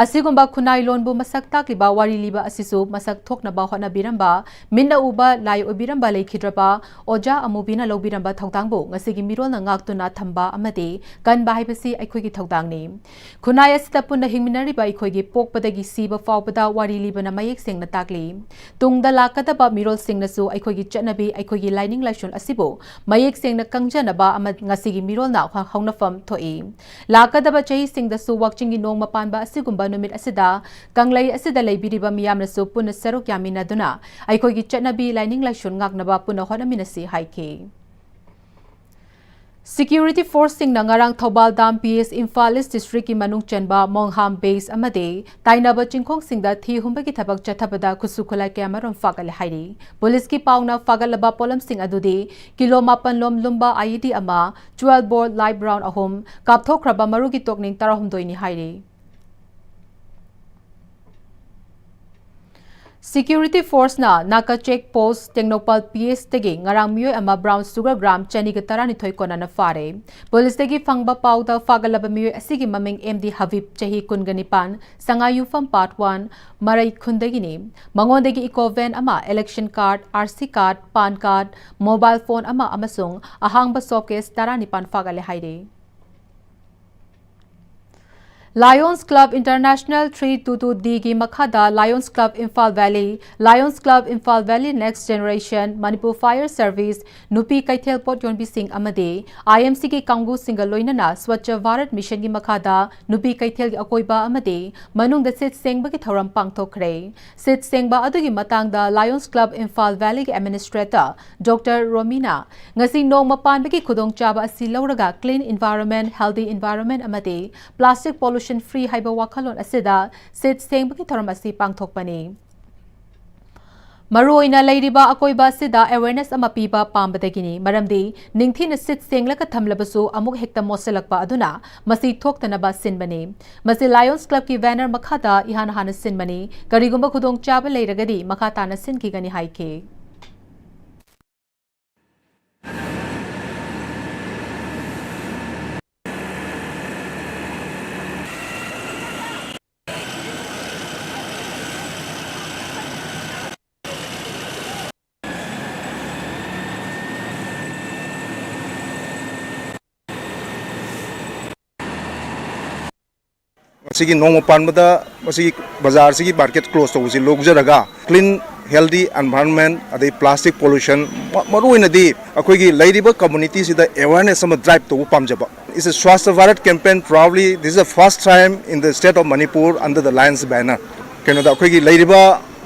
ꯑꯁꯤꯒꯨꯝꯕ ꯈꯨꯟꯅꯥꯏ ꯂꯣꯟꯕꯨ ꯃꯁꯛ ꯇꯥꯛꯂꯤꯕ ꯋꯥꯔꯤ ꯂꯤꯕ ꯑꯁꯤꯁꯨ ꯃꯁꯛ ꯊꯣꯛꯅꯕ ꯍꯣꯠꯅꯕꯤꯔꯝꯕ, ꯃꯤꯠꯅ ꯎꯕ ꯂꯥꯏ ꯑꯣꯏꯕꯤꯔꯝꯕ ꯂꯩꯈꯤꯗ꯭ꯔꯕ ꯑꯣꯖꯥ ꯑꯃꯨꯕꯤꯅ ꯂꯧꯕꯤꯔꯝꯕ ꯊꯧꯗꯥꯡꯕꯨ ꯉꯁꯤꯒꯤ ꯃꯤꯔꯣꯜꯅ ꯉꯥꯛꯇꯨꯅ ꯊꯝꯕ ꯑꯃꯗꯤ ꯀꯟꯕ ꯍꯥꯏꯕꯁꯤ ꯑꯩꯈꯣꯏꯒꯤ ꯊꯧꯗꯥꯡꯅꯤ꯫ ꯈꯨꯟꯅꯥꯏ ꯑꯁꯤꯗ ꯄꯨꯟꯅ ꯍꯤꯡꯃꯤꯟꯅꯔꯤꯕ ꯑꯩꯈꯣꯏꯒꯤ ꯄꯣꯛꯄꯗꯒꯤ ꯁꯤꯕ ꯐꯥꯎꯕꯗ ꯋꯥꯔꯤ ꯂꯤꯕꯅ ꯃꯌꯦꯛ ꯁꯦꯡꯅ ꯇꯥꯛꯂꯤ꯫ ꯇꯨꯡꯗ ꯂꯥꯛꯀꯗꯕ ꯃꯤꯔꯣꯜꯁꯤꯡꯅꯁꯨ ꯑꯩꯈꯣꯏꯒꯤ ꯆꯠꯅꯕꯤ, ꯑꯩꯈꯣꯏꯒꯤ ꯂꯥꯏꯅꯤꯡ ꯂꯥꯏꯁꯣꯟ ꯑꯁꯤꯕꯨ ꯃꯌꯦꯛ ꯁꯦꯡꯅ ꯈꯪꯖꯅꯕ ꯑꯃ ꯉꯁꯤꯒꯤ ꯃꯤꯔꯣꯜꯅ ꯍ-, ꯍꯧꯅꯐꯝ ꯊꯣꯛꯏ꯫ ꯂꯥꯛꯀꯗꯕ ꯆꯍꯤꯁꯤꯡꯗꯁꯨ ꯋꯥꯛꯆꯤꯡꯒꯤ ꯅꯣꯡꯃ ꯄꯥꯟꯕ ꯑꯁꯤꯒꯨꯝꯕ ꯅꯨꯃꯤꯠ ꯑꯁꯤꯗ ꯀꯪꯂꯩ ꯑꯁꯤꯗ ꯂꯩꯕꯤꯔꯤꯕ ꯃꯤꯌꯥꯝꯅꯁꯨ ꯄꯨꯟꯅ ꯁꯔꯨꯛ ꯌꯥꯃꯤꯟꯅꯗꯨꯅ ꯑꯩꯈꯣꯏꯒꯤ ꯆꯠꯅꯕꯤ, ꯂꯥꯏꯅꯤꯡ ꯂꯥꯏꯁꯣꯟ ꯉꯥꯛꯅꯕ ꯄꯨꯟꯅ ꯍꯣꯠꯅꯃꯤꯟꯅꯁꯤ ꯍꯥꯏꯈꯤ꯫ Security forceꯁꯤꯡꯅ ꯉꯔꯥꯡ Thoubal dam P S Imphal east ꯗꯤꯁꯇ꯭ꯔꯤꯛꯀꯤ ꯃꯅꯨꯡ ꯆꯟꯕ ꯃꯣꯡꯍꯥꯝ ꯕꯦꯁ ꯑꯃꯗꯤ ꯇꯥꯏꯅꯕ ꯆꯤꯡꯈꯣꯡꯁꯤꯡꯗ ꯊꯤ ꯍꯨꯝꯕꯒꯤ ꯊꯕꯛ ꯆꯠꯊꯕꯗ ꯈꯨꯠꯁꯨ ꯈꯨꯠꯂꯥꯏ ꯀꯌꯥꯃꯔꯨꯝ ꯐꯥꯒꯠꯂꯦ ꯍꯥꯏꯔꯤ꯫ ꯄꯨꯂꯤꯁꯀꯤ ꯄꯥꯎꯅ ꯐꯥꯒꯠꯂꯕ ꯄꯣꯠꯂꯝꯁꯤꯡ ꯑꯗꯨꯗꯤ ꯀꯤꯂꯣ ꯃꯥꯄꯟ ꯂꯣꯝ ꯂꯨꯝꯕ I E D ꯑꯃ, twelve bore live round ꯑꯍꯨꯝ, ꯀꯥꯞꯊꯣꯛꯈ꯭ꯔꯕ ꯃꯔꯨꯒꯤ ꯇꯣꯛꯅꯤꯡ ꯇꯔꯥꯍꯨꯝꯗꯣꯏꯅꯤ ꯍꯥꯏꯔꯤ꯫ Security forceꯅ ꯅꯥꯀ check post Tengnoupal P S ꯇꯒꯤ ꯉꯔꯥꯡ ꯃꯤꯑꯣꯏ ꯑꯃ brown sugar gram ꯆꯅꯤꯒ ꯇꯔꯥꯅꯤꯊꯣꯏ ꯀꯣꯟꯅꯅ ꯐꯥꯔꯦ꯫ ꯄꯨꯂꯤꯁꯇꯒꯤ ꯐꯪꯕ ꯄꯥꯎꯗ ꯐꯥꯒꯠꯂꯕ ꯃꯤꯑꯣꯏ ꯑꯁꯤꯒꯤ ꯃꯃꯤꯡ M D ꯍꯕꯤꯕ, ꯆꯍꯤ ꯀꯨꯟꯒ ꯅꯤꯄꯥꯟ, ꯁꯉꯥꯏꯌꯨꯝꯐꯝ Part One, ꯃꯔꯩ ꯈꯨꯟꯗꯒꯤꯅꯤ꯫ ꯃꯉꯣꯟꯗꯒꯤ eco van ꯑꯃ, election card, R C card, PAN card, mobile phone ꯑꯃ ꯑꯃꯁꯨꯡ ꯑꯍꯥꯡꯕ soap case ꯇꯔꯥꯅꯤꯄꯥꯟ ꯐꯥꯒꯠꯂꯦ ꯍꯥꯏꯔꯤ꯫ Lions Club International three two two Dꯒꯤ ꯃꯈꯥꯗ Lions Club Imphal Valley, Lions Club Imphal Valley Next Generation, Manipur Fire Service, ꯅꯨꯄꯤ ꯀꯩꯊꯦꯜ ꯄꯣꯠ ꯌꯣꯟꯕꯤꯁꯤꯡ ꯑꯃꯗꯤ I M Cꯒꯤ ꯀꯥꯡꯕꯨꯁꯤꯡꯒ ꯂꯣꯏꯅꯅ Swachh Bharat Missionꯒꯤ ꯃꯈꯥꯗ ꯅꯨꯄꯤ ꯀꯩꯊꯦꯜꯒꯤ ꯑꯀꯣꯏꯕ ꯑꯃꯗꯤ ꯃꯅꯨꯡꯗ ꯁꯤꯠ ꯁꯦꯡꯕꯒꯤ ꯊꯧꯔꯝ ꯄꯥꯡꯊꯣꯛꯈ꯭ꯔꯦ꯫ ꯁꯤꯠ ꯁꯦꯡꯕ ꯑꯗꯨꯒꯤ ꯃꯇꯥꯡꯗ Lions Club Imphal Valleyꯒꯤ Administrator Doctor ꯔꯣꯃꯤꯅ ꯉꯁꯤ ꯅꯣꯡꯃ ꯄꯥꯟꯕꯒꯤ ꯈꯨꯗꯣꯡꯆꯥꯕ ꯑꯁꯤ ꯂꯧꯔꯒ clean environment, healthy environment ꯑꯃꯗꯤ plastic pollution free ꯍꯥꯏꯕ ꯋꯥꯈꯜꯂꯣꯟ ꯑꯁꯤꯗ ꯁꯤꯠ ꯁꯦꯡꯕꯒꯤ ꯊꯧꯔꯝ ꯑꯁꯤ ꯄꯥꯡꯊꯣꯛꯄꯅꯤ꯫ ꯃꯔꯨꯑꯣꯏꯅ ꯂꯩꯔꯤꯕ ꯑꯀꯣꯏꯕ ꯑꯁꯤꯗ awareness ꯑꯃ ꯄꯤꯕ ꯄꯥꯝꯕꯗꯒꯤꯅꯤ, ꯃꯔꯝꯗꯤ ꯅꯤꯡꯊꯤꯅ ꯁꯤꯠ ꯁꯦꯡꯂꯒ ꯊꯝꯂꯕꯁꯨ ꯑꯃꯨꯛ ꯍꯦꯛꯇ ꯃꯣꯠꯁꯤꯜꯂꯛꯄ ꯑꯗꯨꯅ ꯃꯁꯤ ꯊꯣꯛꯇꯅꯕ ꯁꯤꯟꯕꯅꯤ꯫ ꯃꯁꯤ Lions Clubꯀꯤ banner ꯃꯈꯥꯗ ꯏꯍꯥꯟ ꯍꯥꯟꯅ ꯁꯤꯟꯕꯅꯤ꯫ ꯀꯔꯤꯒꯨꯝꯕ ꯈꯨꯗꯣꯡꯆꯥꯕ ꯂꯩꯔꯒꯗꯤ ꯃꯈꯥ ꯇꯥꯅ ꯁꯤꯟꯈꯤꯒꯅꯤ ꯍꯥꯏꯈꯤ꯫ ꯃꯁꯤꯒꯤ ꯅꯣꯡꯃ ꯄꯥꯟꯕꯗ ꯃꯁꯤꯒꯤ ꯕꯖꯥꯔꯁꯤꯒꯤ market close ꯇꯧꯕꯁꯤ ꯂꯧꯖꯔꯒ, clean, healthy environment, ꯑꯗꯩ plastic pollution, ꯃ-, ꯃꯔꯨꯑꯣꯏꯅꯗꯤ ꯑꯩꯈꯣꯏꯒꯤ ꯂꯩꯔꯤꯕ communityꯁꯤꯗ awareness ꯑꯃ drive ꯇꯧꯕ ꯄꯥꯝꯖꯕ꯫ It's a Swachh Bharat campaign. Probably this is the first time in the state of Manipur under the Lions banner. ꯀꯩꯅꯣꯗ ꯑꯩꯈꯣꯏꯒꯤ ꯂꯩꯔꯤꯕ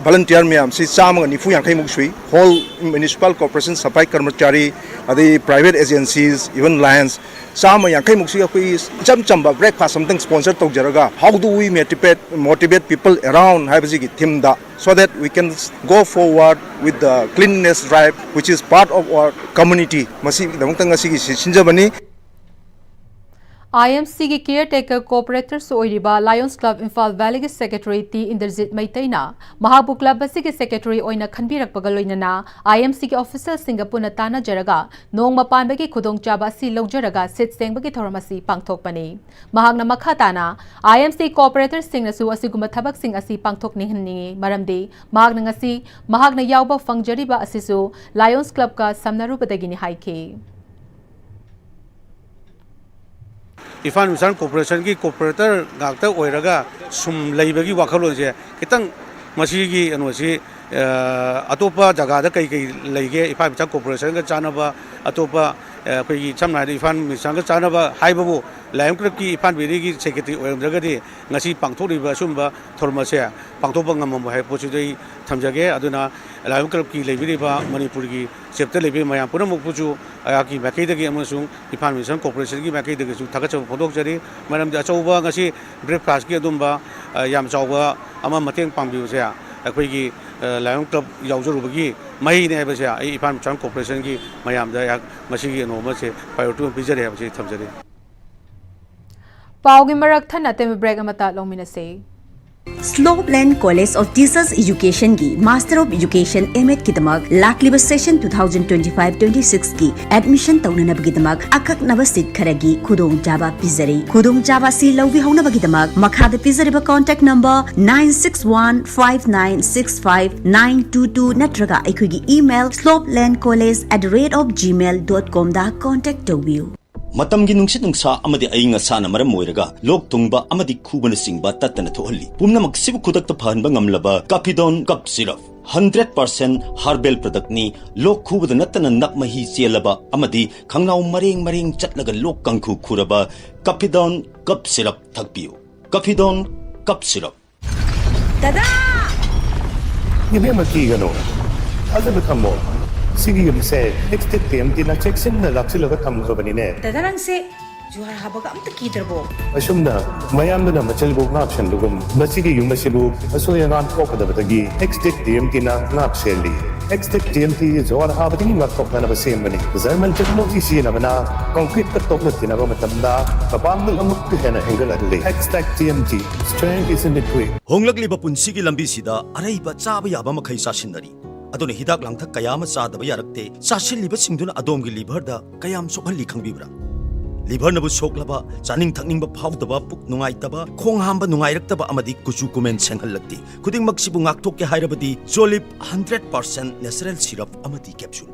volunteer ꯃꯌꯥꯝꯁꯤ ꯆꯥꯝꯃꯒ ꯅꯤꯐꯨ ꯌꯥꯡꯈꯩꯃꯨꯛ ꯁꯨꯏ꯫ Whole municipal corporation, ꯁꯐꯥꯏ ꯀꯔꯃꯆꯥꯔꯤ, ꯑꯗꯩ private agencies, even Lions, ꯆꯥꯝꯃ ꯌꯥꯡꯈꯩꯃꯨꯛꯁꯤ ꯑꯩꯈꯣꯏ ꯏꯆꯝ ꯆꯝꯕ breakfast ꯑꯝꯇꯪ sponsor ꯇꯧꯖꯔꯒ, "How do we motivate, motivate people around?" ꯍꯥꯏꯕꯁꯤꯒꯤ themeꯗ, so that we can go forward with the cleanliness drive, which is part of our community. ꯃꯁꯤꯒꯤꯗꯃꯛꯇ ꯉꯁꯤꯒꯤ ꯁꯤ ꯁꯤꯟꯖꯕꯅꯤ꯫ IMCꯒꯤ caretaker cooperatorꯁꯨ ꯑꯣꯏꯔꯤꯕ Lions Club Imphal Valleyꯒꯤ secretary ꯇꯤ ꯏꯟꯗ꯭ꯔꯖꯤꯠ ꯃꯩꯇꯩꯅ ꯃꯍꯥꯛꯄꯨ club ꯑꯁꯤꯒꯤ secretary ꯑꯣꯏꯅ ꯈꯟꯕꯤꯔꯛꯄꯒ ꯂꯣꯏꯅꯅ IMCꯒꯤ officialꯁꯤꯡꯒ ꯄꯨꯟꯅ ꯇꯥꯟꯅꯖꯔꯒ ꯅꯣꯡꯃ ꯄꯥꯟꯕꯒꯤ ꯈꯨꯗꯣꯡꯆꯥꯕ ꯑꯁꯤ ꯂꯧꯖꯔꯒ ꯁꯤꯠ ꯁꯦꯡꯕꯒꯤ ꯊꯧꯔꯝ ꯑꯁꯤ ꯄꯥꯡꯊꯣꯛꯄꯅꯤ꯫ ꯃꯍꯥꯛꯅ ꯃꯈꯥ ꯇꯥꯅ IMC cooperatorꯁꯤꯡꯅꯁꯨ ꯑꯁꯤꯒꯨꯝꯕ ꯊꯕꯛꯁꯤꯡ ꯑꯁꯤ ꯄꯥꯡꯊꯣꯛꯅꯤꯡꯍꯟꯅꯤꯡꯏ, ꯃꯔꯝꯗꯤ ꯃꯍꯥꯛꯅ ꯉꯁꯤ ꯃꯍꯥꯛꯅ ꯌꯥꯎꯕ ꯐꯪꯖꯔꯤꯕ ꯑꯁꯤꯁꯨ Lions Clubꯀ ꯁꯝꯅꯔꯨꯕꯗꯒꯤꯅꯤ ꯍꯥꯏꯈꯤ꯫ ꯏꯝꯐꯥꯜ ꯃꯤꯁꯥꯟ ꯀꯣꯔꯄꯣꯔꯦꯁꯟꯒꯤ ꯀꯣꯔꯄꯣꯔꯦꯇꯔ ꯉꯥꯛꯇ ꯑꯣꯏꯔꯒ ꯁꯨꯝ ꯂꯩꯕꯒꯤ ꯋꯥꯈꯜꯂꯣꯟꯁꯦ ꯈꯤꯇꯪ, ꯃꯁꯤꯒꯤ ꯀꯩꯅꯣꯁꯤ, ꯑ, ꯑꯇꯣꯞꯄ ꯖꯒꯥꯗ ꯀꯩ ꯀꯩ ꯂꯩꯒꯦ? ꯏꯝꯐꯥꯜ ꯃꯤꯁꯥꯟ ꯀꯣꯔꯄꯣꯔꯦꯁꯟꯒ ꯆꯥꯟꯅꯕ, ꯑꯇꯣꯞꯄ, ꯑ, ꯑꯩꯈꯣꯏꯒꯤ ꯁꯝꯅ ꯍꯥꯏꯔꯕꯗ ꯏꯝꯐꯥꯜ ꯃꯤꯁꯥꯟꯒ ꯆꯥꯟꯅꯕ ꯍꯥꯏꯕꯕꯨ, ꯂꯥꯏꯌꯣꯟ ꯀ꯭ꯂꯕꯀꯤ ꯏꯝꯐꯥꯜ ꯚꯦꯂꯤꯒꯤ ꯁꯦꯀ꯭ꯔꯦꯇꯔꯤ ꯑꯣꯏꯔꯝꯗ꯭ꯔꯒꯗꯤ ꯉꯁꯤ ꯄꯥꯡꯊꯣꯛꯂꯤꯕ ꯑꯁꯤꯒꯨꯝꯕ ꯊꯧꯔꯝ ꯑꯁꯦ ꯄꯥꯡꯊꯣꯛꯄ ꯉꯝꯃꯝꯃꯣꯏ ꯍꯥꯏꯕ ꯄꯣꯠꯁꯤꯗ ꯑꯩ ꯊꯝꯖꯒꯦ꯫ ꯑꯗꯨꯅ ꯂꯥꯏꯌꯣꯟ ꯀ꯭ꯂꯕꯀꯤ ꯂꯩꯕꯤꯔꯤꯕ ꯃꯅꯤꯄꯨꯔꯒꯤ ꯆꯦꯞꯇ ꯂꯩꯕꯤꯕ ꯃꯌꯥꯝ ꯄꯨꯝꯅꯃꯛꯄꯨꯁꯨ ꯑꯩꯍꯥꯛꯀꯤ ꯃꯥꯏꯀꯩꯗꯒꯤ ꯑꯃꯁꯨꯡ ꯏꯝꯐꯥꯜ ꯃꯤꯁꯟ ꯀꯣꯔꯄꯣꯔꯦꯁꯟꯒꯤ ꯃꯥꯏꯀꯩꯗꯒꯤꯁꯨ ꯊꯥꯒꯠꯆꯕ ꯐꯣꯡꯗꯣꯛꯆꯔꯤ꯫ ꯃꯔꯝꯗꯤ ꯑꯆꯧꯕ ꯉꯁꯤ breakfastꯀꯤ ꯑꯗꯨꯝꯕ, ꯑ, ꯌꯥꯝ ꯆꯥꯎꯕ ꯑꯃ ꯃꯇꯦꯡ ꯄꯥꯡꯕꯤꯕꯁꯦ ꯑꯩꯈꯣꯏꯒꯤ ꯂꯥꯏꯌꯣꯟ ꯀ꯭ꯂꯕ ꯌꯥꯎꯖꯔꯨꯕꯒꯤ ꯃꯍꯩꯅꯤ ꯍꯥꯏꯕꯁꯦ ꯑꯩ ꯏꯝꯐꯥꯜ ꯃꯤꯆꯝ ꯀꯣꯔꯄꯣꯔꯦꯁꯟꯒꯤ ꯃꯌꯥꯝꯗ ꯑꯩꯍꯥꯛ ꯃꯁꯤꯒꯤ ꯀꯩꯅꯣ ꯑꯃꯁꯦ ꯄ꯭ꯔꯥꯏꯌꯣꯔꯤꯇꯤ ꯑꯃ ꯄꯤꯖꯔꯤ ꯍꯥꯏꯕꯁꯤ ꯑꯩ ꯊꯝꯖꯔꯤ꯫ ꯄꯥꯎꯒꯤ ꯃꯔꯛ ꯊꯠꯅ ꯑꯇꯦꯟꯕ ꯕ꯭ꯔꯦꯛ ꯑꯃꯇ ꯂꯧꯃꯤꯟꯅꯁꯤ꯫ Slopeland College of Teachers Educationꯒꯤ Master of Education M.Ed ꯀꯤꯗꯃꯛ ꯂꯥꯛꯂꯤꯕ session twenty twenty-five twenty-sixꯀꯤ admission ꯇꯧꯅꯅꯕꯒꯤꯗꯃꯛ ꯑꯀꯛꯅꯕ seat ꯈꯔꯒꯤ ꯈꯨꯗꯣꯡꯆꯥꯕ ꯄꯤꯖꯔꯤ꯫ ꯈꯨꯗꯣꯡꯆꯥꯕ ꯑꯁꯤ ꯂꯧꯕꯤꯍꯧꯅꯕꯒꯤꯗꯃꯛ ꯃꯈꯥꯗ ꯄꯤꯖꯔꯤꯕ contact number nine six one five nine six five nine two two ꯅꯠꯇ꯭ꯔꯒ ꯑꯩꯈꯣꯏꯒꯤ email slopelandcollege at the rate of gmail dot comꯗ contact ꯇꯧꯕꯤꯌꯨ꯫ ꯃꯇꯝꯒꯤ ꯅꯨꯡꯁꯤꯠ ꯅꯨꯡꯁꯥ ꯑꯃꯗꯤ ꯑꯏꯪ ꯑꯁꯥꯅ ꯃꯔꯝ ꯑꯣꯏꯔꯒ ꯂꯣꯛ ꯊꯨꯡꯕ ꯑꯃꯗꯤ ꯈꯨꯕꯅꯆꯤꯡꯕ ꯇꯠꯇꯅ ꯊꯣꯛꯍꯜꯂꯤ꯫ ꯄꯨꯝꯅꯃꯛꯁꯤꯕꯨ ꯈꯨꯗꯛꯇ ꯐꯍꯟꯕ ꯉꯝꯂꯕ ꯀꯥꯐꯤꯗꯣꯟ ꯀꯞ ꯁꯤꯔꯞ꯫ Hundred percent herbal productꯅꯤ꯫ ꯂꯣꯛ ꯈꯨꯕꯗ ꯅꯠꯇꯅ ꯅꯞ ꯃꯍꯤ ꯆꯦꯜꯂꯕ ꯑꯃꯗꯤ ꯈꯪꯅꯥꯎ ꯃꯔꯦꯡ ꯃꯔꯦꯡ ꯆꯠꯂꯒ ꯂꯣꯛ ꯀꯥꯡꯈꯨ ꯈꯨꯔꯕ ꯀꯥꯐꯤꯗꯣꯟ ꯀꯞ ꯁꯤꯔꯞ ꯊꯛꯄꯤꯌꯨ꯫ ꯀꯥꯐꯤꯗꯣꯟ ꯀꯞ ꯁꯤꯔꯞ꯫ ꯗꯗꯥ! ꯏꯕꯦꯝꯃ, ꯀꯤꯒꯅꯨ꯫ ꯊꯥꯖꯕ ꯊꯝꯃꯣ꯫ ꯁꯤꯒꯤ ꯌꯨꯝꯁꯦ ꯑꯦꯛꯁꯇꯦꯛ ꯇꯤ ꯑꯦꯝ ꯇꯤꯅ ꯆꯦꯛꯁꯤꯟꯅ ꯂꯥꯛꯁꯤꯜꯂꯒ ꯊꯝꯈ꯭ꯔꯕꯅꯤꯅꯦ꯫ ꯗꯗꯥ, ꯅꯪꯁꯦ ꯖꯨꯍꯥꯔ ꯍꯥꯕꯒ ꯑꯝꯇ ꯀꯤꯗ꯭ꯔꯕꯣ? ꯑꯁꯨꯝꯅ ꯃꯌꯥꯝꯗꯨꯅ ꯃꯆꯜꯕꯨ ꯉꯥꯛꯁꯦꯟꯕꯒꯨꯝ, ꯃꯁꯤꯒꯤ ꯌꯨꯝ ꯑꯁꯤꯕꯨ ꯑꯁꯣꯏ ꯑꯉꯥꯝ ꯊꯣꯛꯀꯗꯕꯗꯒꯤ ꯑꯦꯛꯁꯇꯦꯛ ꯇꯤ ꯑꯦꯝ ꯇꯤꯅ ꯉꯥꯛ ꯁꯦꯜꯂꯤ꯫ ꯑꯦꯛꯁꯇꯦꯛ ꯇꯤ ꯑꯦꯝ ꯇꯤ ꯖꯨꯍꯥꯔ ꯍꯥꯕꯗꯒꯤ ꯉꯥꯛꯊꯣꯛꯅꯅꯕ ꯁꯦꯝꯕꯅꯤ꯫ ꯖꯔꯃꯟ ꯇꯦꯛꯅꯣꯂꯣꯖꯤ ꯁꯤꯖꯤꯟꯅꯕꯅ ꯀꯪꯀ꯭ꯔꯤꯠꯇ ꯇꯣꯛꯅ ꯊꯤꯅꯕ ꯃꯇꯝꯗ ꯃꯄꯥꯡꯒꯜ ꯑꯃꯨꯛꯀ ꯍꯦꯟꯅ ꯍꯦꯟꯒꯠꯍꯜꯂꯤ꯫ Extech T M T, strength is in the grit꯫ ꯍꯣꯡꯂꯛꯂꯤꯕ ꯄꯨꯟꯁꯤꯒꯤ ꯂꯝꯕꯤꯁꯤꯗ ꯑꯔꯩꯕ ꯆꯥꯕ ꯌꯥꯕ ꯃꯈꯩ ꯆꯥꯁꯤꯟꯅꯔꯤ꯫ ꯑꯗꯨꯅ ꯍꯤꯗꯥꯛ ꯂꯥꯡꯊꯛ ꯀꯌꯥ ꯑꯃ ꯆꯥꯗꯕ ꯌꯥꯔꯛꯇꯦ꯫ ꯆꯥꯁꯤꯜꯂꯤꯕꯁꯤꯡꯗꯨꯅ ꯑꯗꯣꯝꯒꯤ ꯂꯤꯚꯔꯗ ꯀꯌꯥꯝ ꯁꯣꯛꯍꯜꯂꯤ ꯈꯪꯕꯤꯕ꯭ꯔꯥ? ꯂꯤꯚꯔꯅꯕꯨ ꯁꯣꯛꯂꯕ, ꯆꯥꯅꯤꯡ ꯊꯛꯅꯤꯡꯕ ꯐꯥꯎꯗꯕ, ꯄꯨꯛ ꯅꯨꯡꯉꯥꯏꯇꯕ, ꯈꯣꯡ ꯍꯥꯝꯕ ꯅꯨꯡꯉꯥꯏꯔꯛꯇꯕ ꯑꯃꯗꯤ ꯀꯨꯆꯨ ꯀꯨꯃꯦꯟ ꯁꯦꯡꯍꯜꯂꯛꯇꯦ꯫ ꯈꯨꯗꯤꯡꯃꯛꯁꯤꯕꯨ ꯉꯥꯛꯊꯣꯛꯀꯦ ꯍꯥꯏꯔꯕꯗꯤ ꯖꯣꯂꯤꯞ hundred percent natural syrup ꯑꯃꯗꯤ capsule꯫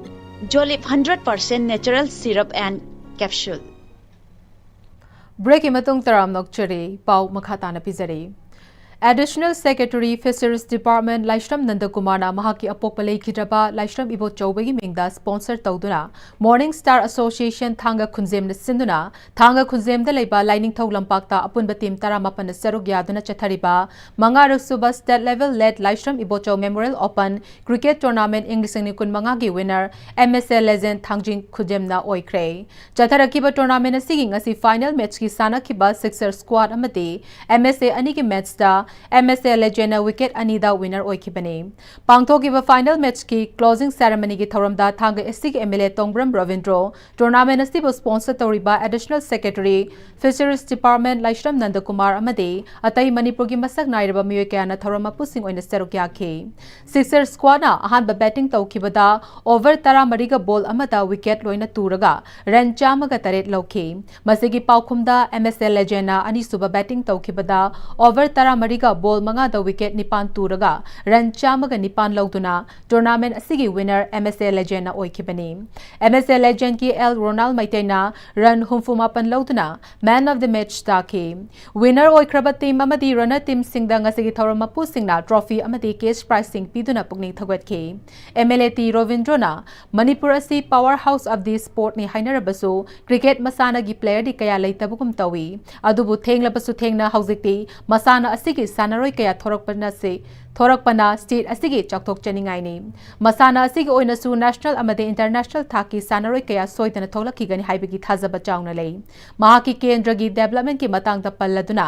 ꯖꯣꯂꯤꯞ hundred percent natural syrup and capsule꯫ ꯕ꯭ꯔꯦꯛꯀꯤ ꯃꯇꯨꯡ ꯇꯔꯥꯝꯅ ꯑꯣꯛꯆꯔꯤ꯫ ꯄꯥꯎ ꯃꯈꯥ ꯇꯥꯅ ꯄꯤꯖꯔꯤ꯫ Additional Secretary Fisheries Department ꯂꯥꯏꯁ꯭ꯔꯝ ꯅꯟꯗꯀꯨꯃꯥꯔꯅ ꯃꯍꯥꯛꯀꯤ ꯑꯄꯣꯛꯄ ꯂꯩꯈꯤꯗ꯭ꯔꯕ ꯂꯥꯏꯁ꯭ꯔꯝ ꯏꯕꯣꯆꯧꯕꯒꯤ ꯃꯤꯡꯗ sponsor ꯇꯧꯗꯨꯅ Morning Star Association ꯊꯥꯡꯒ ꯈꯨꯟꯖꯦꯝꯅ ꯁꯤꯟꯗꯨꯅ ꯊꯥꯡꯒ ꯈꯨꯟꯖꯦꯝꯗ ꯂꯩꯕ ꯂꯥꯏꯅꯤꯡꯊꯧ ꯂꯝꯄꯥꯛꯇ ꯑꯄꯨꯟꯕ team ꯇꯔꯥꯃꯥꯄꯟꯅ ꯁꯔꯨꯛ ꯌꯥꯗꯨꯅ ꯆꯠꯊꯔꯤꯕ ꯃꯉꯥꯔꯛ ꯁꯨꯕ State Level Late ꯂꯥꯏꯁ꯭ꯔꯝ Ibochou Memorial Open Cricket Tournament ꯏꯪ ꯂꯤꯁꯤꯡ ꯑꯅꯤ ꯀꯨꯟꯃꯉꯥꯒꯤ winner M S A legend ꯊꯥꯡꯖꯤꯡ ꯈꯨꯖꯦꯝꯅ ꯑꯣꯏꯈ꯭ꯔꯦ꯫ ꯆꯠꯊꯔꯛꯈꯤꯕ tournament ꯑꯁꯤꯒꯤ ꯉꯁꯤ final matchꯀꯤ ꯁꯥꯟꯅꯈꯤꯕ Sixer squad ꯑꯃꯗꯤ M S A ꯑꯅꯤꯒꯤ matchꯇ ꯑꯦꯝ ꯑꯦꯁ ꯑꯦ ꯂꯦꯖꯦꯟꯅ ꯋꯤꯀꯦꯠ ꯑꯅꯤꯗ ꯋꯤꯅꯔ ꯑꯣꯏꯈꯤꯕꯅꯤ꯫ ꯄꯥꯡꯊꯣꯛꯈꯤꯕ ꯐꯥꯏꯅꯦꯜ ꯃꯦꯆꯀꯤ ꯀ꯭ꯂꯣꯖꯤꯡ ꯁꯦꯔꯦꯃꯅꯤꯒꯤ ꯊꯧꯔꯝꯗ ꯊꯥꯡꯒ ꯑꯦꯁ ꯁꯤꯒꯤ ꯑꯦꯝ ꯑꯦꯜ ꯑꯦ ꯇꯣꯡꯕ꯭ꯔꯝ ꯔꯕꯤꯟꯗ꯭ꯔꯣ, ꯇꯣꯔꯅꯥꯃꯦꯟ ꯑꯁꯤꯕꯨ ꯁ꯭ꯄꯣꯟꯁꯔ ꯇꯧꯔꯤꯕ ꯑꯦꯗꯤꯁꯅꯦꯜ ꯁꯦꯀ꯭ꯔꯦꯇꯔꯤ, ꯐꯤꯁꯔꯤꯁ ꯗꯤꯄꯥꯔꯠꯃꯦꯟ ꯂꯥꯏꯁ꯭ꯔꯝ ꯅꯟꯗꯀꯨꯃꯥꯔ ꯑꯃꯗꯤ ꯑꯇꯩ ꯃꯅꯤꯄꯨꯔꯒꯤ ꯃꯁꯛ ꯅꯥꯏꯔꯕ ꯃꯤꯑꯣꯏ ꯀꯌꯥꯅ ꯊꯧꯔꯝ ꯃꯄꯨꯁꯤꯡ ꯑꯣꯏꯅ ꯁꯔꯨꯛ ꯌꯥꯈꯤ꯫ ꯁꯤꯛꯁꯔ ꯁ꯭ꯀ꯭ꯋꯥꯗꯅ ꯑꯍꯥꯟꯕ ꯕꯦꯇꯤꯡ ꯇꯧꯈꯤꯕꯗ ꯑꯣꯚꯔ ꯇꯔꯥꯃꯔꯤꯒ ꯕꯣꯜ ꯑꯃꯗ ꯋꯤꯀꯦꯠ ꯂꯣꯏꯅ ꯇꯨꯔꯒ ꯔꯟ ꯆꯥꯝꯃꯒ ꯇꯔꯦꯠ ꯂꯧꯈꯤ꯫ ꯃꯁꯤꯒꯤ ꯄꯥꯎꯈꯨꯝꯗ ꯑꯦꯝ ꯑꯦꯁ ꯑꯦ ꯂꯦꯖꯦꯟꯅ ꯑꯅꯤꯁꯨꯕ ꯕꯦꯇꯤꯡ ꯇꯧꯈꯤꯕꯗ ꯑꯣꯚꯔ ꯇꯔꯥꯃꯔꯤꯒ ꯕꯣꯜ ꯃꯉꯥꯗ ꯋꯤꯀꯦꯠ ꯅꯤꯄꯥꯟ ꯇꯨꯔꯒ ꯔꯟ ꯆꯥꯝꯃꯒ ꯅꯤꯄꯥꯟ ꯂꯧꯗꯨꯅ ꯇꯣꯔꯅꯥꯃꯦꯟ ꯑꯁꯤꯒꯤ ꯋꯤꯅꯔ ꯑꯦꯝ ꯑꯦꯁ ꯑꯦ ꯂꯦꯖꯦꯟꯅ ꯑꯣꯏꯈꯤꯕꯅꯤ꯫ ꯑꯦꯝ ꯑꯦꯁ ꯑꯦ ꯂꯦꯖꯦꯟꯒꯤ ꯑꯦꯜ ꯔꯣꯅꯥꯜ ꯃꯩꯇꯩꯅ ꯔꯟ ꯍꯨꯝꯐꯨ ꯃꯥꯄꯟ ꯂꯧꯗꯨꯅ ꯃꯦꯟ ꯑꯣꯐ ꯗ ꯃꯦꯆ ꯇꯥꯈꯤ꯫ ꯋꯤꯅꯔ ꯑꯣꯏꯈ꯭ꯔꯕ ꯇꯤꯝ ꯑꯃꯗꯤ ꯔꯟꯅꯔ ꯇꯤꯝꯁꯤꯡꯗ ꯉꯁꯤꯒꯤ ꯊꯧꯔꯝ ꯃꯄꯨꯁꯤꯡꯅ ꯇ꯭ꯔꯣꯐꯤ ꯑꯃꯗꯤ ꯀꯦꯁ ꯄ꯭ꯔꯥꯏꯖꯁꯤꯡ ꯄꯤꯗꯨꯅ ꯄꯨꯛꯅꯤꯡ ꯊꯧꯒꯠꯈꯤ꯫ ꯑꯦꯝ ꯑꯦꯜ ꯑꯦ ꯇꯤ ꯔꯣꯕꯤꯟꯗ꯭ꯔꯣꯅ ꯃꯅꯤꯄꯨꯔ ꯑꯁꯤ power house of the sportꯅꯤ ꯍꯥꯏꯅꯔꯕꯁꯨ, ꯀ꯭ꯔꯤꯀꯦꯠ ꯃꯁꯥꯟꯅꯒꯤ ꯄ꯭ꯂꯦꯌꯔꯗꯤ ꯀꯌꯥ ꯂꯩꯇꯕꯒꯨꯝ ꯇꯧꯏ꯫ ꯑꯗꯨꯕꯨ ꯊꯦꯡꯂꯕꯁꯨ ꯊꯦꯡꯅ ꯍꯧꯖꯤꯛꯇꯤ ꯃꯁꯥꯟꯅ ꯑꯁꯤꯒꯤ ꯁꯥꯟꯅꯔꯣꯏ ꯀꯌꯥ ꯊꯣꯔꯛꯄꯅ ꯁꯤ-, ꯊꯣꯔꯛꯄꯅ ꯁ꯭ꯇꯦꯠ ꯑꯁꯤꯒꯤ ꯆꯥꯎꯊꯣꯛꯆꯅꯤꯡꯉꯥꯏꯅꯤ꯫ ꯃꯁꯥꯟꯅ ꯑꯁꯤꯒꯤ ꯑꯣꯏꯅꯁꯨ ꯅꯦꯁꯅꯦꯜ ꯑꯃꯗꯤ ꯏꯟꯇꯔꯅꯦꯁꯅꯦꯜ ꯊꯥꯛꯀꯤ ꯁꯥꯟꯅꯔꯣꯏ ꯀꯌꯥ ꯁꯣꯏꯗꯅ ꯊꯣꯛꯂꯛꯈꯤꯒꯅꯤ ꯍꯥꯏꯕꯒꯤ ꯊꯥꯖꯕ ꯆꯥꯎꯅ ꯂꯩ꯫ ꯃꯍꯥꯛꯀꯤ ꯀꯦꯟꯗ꯭ꯔꯒꯤ ꯗꯦꯕꯂꯞꯃꯦꯟꯒꯤ ꯃꯇꯥꯡꯗ ꯄꯜꯂꯗꯨꯅ,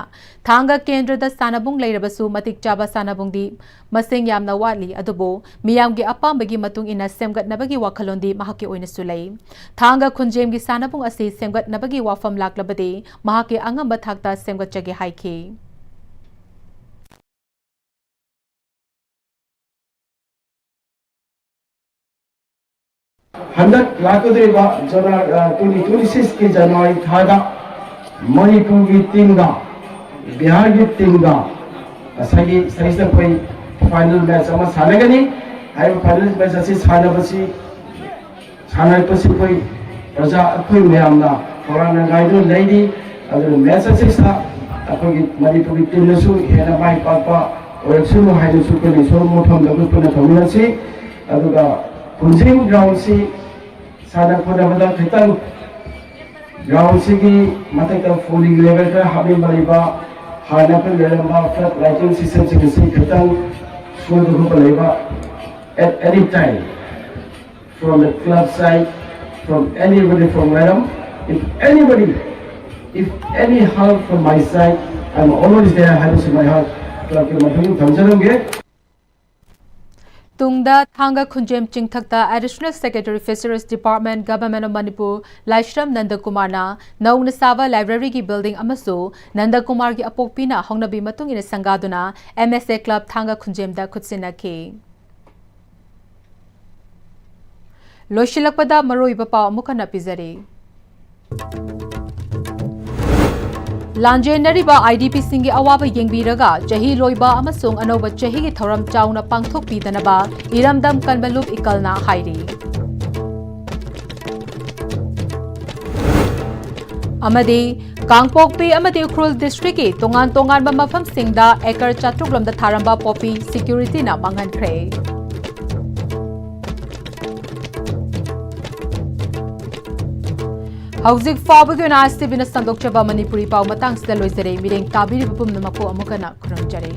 ꯊꯥꯡꯒ ꯀꯦꯟꯗ꯭ꯔꯗ ꯁꯥꯟꯅꯕꯨꯡ ꯂꯩꯔꯕꯁꯨ ꯃꯇꯤꯛ ꯆꯥꯕ ꯁꯥꯟꯅꯕꯨꯡꯗꯤ ꯃꯁꯤꯡ ꯌꯥꯝꯅ ꯋꯥꯠꯂꯤ, ꯑꯗꯨꯕꯨ ꯃꯤꯌꯥꯝꯒꯤ ꯑꯄꯥꯝꯕꯒꯤ ꯃꯇꯨꯡ ꯏꯟꯅ ꯁꯦꯝꯒꯠꯅꯕꯒꯤ ꯋꯥꯈꯜꯂꯣꯟꯗꯤ ꯃꯍꯥꯛꯀꯤ ꯑꯣꯏꯅꯁꯨ ꯂꯩ꯫ ꯊꯥꯡꯒ ꯈꯨꯟꯖꯦꯝꯒꯤ ꯁꯥꯟꯅꯕꯨꯡ ꯑꯁꯤ ꯁꯦꯝꯒꯠꯅꯕꯒꯤ ꯋꯥꯐꯝ ꯂꯥꯛꯂꯕꯗꯤ ꯃꯍꯥꯛꯀꯤ ꯑꯉꯝꯕ ꯊꯥꯛꯇ ꯁꯦꯝꯒꯠꯆꯒꯦ ꯍꯥꯏꯈꯤ꯫ ꯍꯟꯗꯛ ꯂꯥꯛꯀꯗꯧꯔꯤꯕ ꯖꯅ-, ꯑ, twenty twenty-sixꯀꯤ ꯖꯅꯋꯥꯔꯤ ꯊꯥꯗ ꯃꯅꯤꯄꯨꯔꯒꯤ ꯇꯤꯝꯒ ꯕꯤꯍꯥꯔꯒꯤ ꯇꯤꯝꯒ ꯉꯁꯥꯏꯒꯤ ꯁꯤꯗꯩꯁꯤꯗ ꯑꯩꯈꯣꯏ ꯐꯥꯏꯅꯦꯜ ꯃꯦꯠꯆ ꯑꯃ ꯁꯥꯟꯅꯒꯅꯤ꯫ ꯍꯥꯏꯔꯤꯕ ꯐꯥꯏꯅꯦꯜ ꯃꯦꯠꯆ ꯑꯁꯤ ꯁꯥꯟꯅꯕꯁꯤ, ꯁꯥꯟꯅꯔꯛꯄꯁꯤ ꯑꯩꯈꯣꯏ ꯄ꯭ꯔꯖꯥ, ꯑꯩꯈꯣꯏ ꯃꯌꯥꯝꯅ ꯈꯧꯔꯥꯡꯅ ꯉꯥꯏꯗꯨꯅ ꯂꯩꯔꯤ꯫ ꯑꯗꯨꯅ ꯃꯦꯠꯆ ꯑꯁꯤꯗ ꯑꯩꯈꯣꯏꯒꯤ ꯃꯅꯤꯄꯨꯔꯒꯤ ꯇꯤꯝꯅꯁꯨ ꯍꯦꯟꯅ ꯃꯥꯏ ꯄꯥꯛꯄ ꯑꯣꯏꯔꯛꯁꯅꯨ ꯍꯥꯏꯅꯁꯨ ꯑꯩꯈꯣꯏꯅ ꯏꯁꯣꯔ ꯃꯐꯝꯗ ꯑꯩꯈꯣꯏ ꯄꯨꯟꯅ ꯇꯧꯃꯤꯟꯅꯁꯤ꯫ ꯑꯗꯨꯒ ꯈꯨꯟꯖꯤꯡ ꯒ꯭ꯔꯥꯎꯟꯁꯤ ꯁꯥꯟꯅ ꯈꯣꯠꯅꯕꯗ ꯈꯤꯇꯪ ꯒ꯭ꯔꯥꯎꯟꯁꯤꯒꯤ ꯃꯊꯛꯇ ꯐꯣꯂꯤꯡ ꯂꯦꯚꯦꯜ ꯈꯔ ꯍꯥꯞꯅꯤꯡꯕ ꯂꯩꯕ, ꯍꯥꯟꯅ ꯑꯩꯈꯣꯏ ꯂꯩꯔꯝꯕ ꯐ꯭ꯂꯠ ꯂꯥꯏꯇꯤꯡ ꯁꯤꯁꯇꯦꯝꯁꯤꯡ ꯑꯁꯤ ꯈꯤꯇꯪ ꯁꯣꯏꯕꯒꯨꯝꯕ ꯂꯩꯕ, at any time, from the club side, from anybody from Mairam, if anybody, if any help from my side, I'm always there ꯍꯥꯏꯕꯁꯤ ꯃꯌꯥꯝ ꯃꯊꯪ ꯊꯝꯖꯔꯝꯒꯦ꯫ ꯇꯨꯡꯗ ꯊꯥꯡꯒ ꯈꯨꯟꯖꯦꯝ ꯆꯤꯡꯊꯛꯇ Additional Secretary Fisheries Department, Government of Manipur ꯂꯥꯏꯁ꯭ꯔꯝ ꯅꯟꯗꯀꯨꯃꯥꯔꯅ ꯅꯧꯅ ꯁꯥꯕ library ꯒꯤ building ꯑꯃꯁꯨ ꯅꯟꯗꯀꯨꯃꯥꯔꯒꯤ ꯑꯄꯣꯛꯄꯤꯅ ꯍꯧꯅꯕꯤ ꯃꯇꯨꯡ ꯏꯟꯅ ꯁꯪꯒꯥꯗꯨꯅ M S A Club ꯊꯥꯡꯒ ꯈꯨꯟꯖꯦꯝꯗ ꯈꯨꯠꯁꯤꯟꯅꯈꯤ꯫ ꯂꯣꯏꯁꯤꯜꯂꯛꯄꯗ ꯃꯔꯨꯑꯣꯏꯕ ꯄꯥꯎ ꯑꯃꯨꯛ ꯍꯟꯅ ꯄꯤꯖꯔꯤ꯫ ꯂꯥꯟꯖꯦꯟꯅꯔꯤꯕ IDP ꯁꯤꯡꯒꯤ ꯑꯋꯥꯕ ꯌꯦꯡꯕꯤꯔꯒ ꯆꯍꯤ ꯂꯣꯏꯕ ꯑꯃꯁꯨꯡ ꯑꯅꯧꯕ ꯆꯍꯤꯒꯤ ꯊꯧꯔꯝ ꯆꯥꯎꯅ ꯄꯥꯡꯊꯣꯛꯄꯤꯗꯅꯕ ꯏꯔꯝꯗꯝ ꯀꯟꯕ ꯂꯨꯞ ꯏꯀꯜꯅ ꯍꯥꯏꯔꯤ꯫ ꯑꯃꯗꯤ ꯀꯥꯡꯄꯣꯛꯄꯤ ꯑꯃꯗꯤ ꯎꯈ꯭ꯔꯨꯜ district ꯀꯤ ꯇꯣꯉꯥꯟ ꯇꯣꯉꯥꯟꯕ ꯃꯐꯝꯁꯤꯡꯗ acre ꯆꯥꯇ꯭ꯔꯨꯛ ꯂꯣꯝꯗ ꯊꯥꯔꯝꯕ ꯄꯣꯄꯤ security ꯅ ꯃꯥꯡꯍꯟꯈ꯭ꯔꯦ꯫ ꯍꯧꯖꯤꯛ ꯐꯥꯎꯕꯒꯤ ꯑꯣꯏꯅ ICB ꯅ ꯁꯟꯗꯣꯛꯆꯕ ꯃꯅꯤꯄꯨꯔꯤ ꯄꯥꯎ ꯃꯇꯥꯡꯁꯤꯗ ꯂꯣꯏꯖꯔꯦ꯫ ꯃꯤꯠꯌꯦꯡ ꯇꯥꯕꯤꯔꯤꯕ ꯄꯨꯝꯅꯃꯛꯄꯨ ꯑꯃꯨꯛ ꯍꯟꯅ ꯈꯨꯔꯨꯝꯖꯔꯤ꯫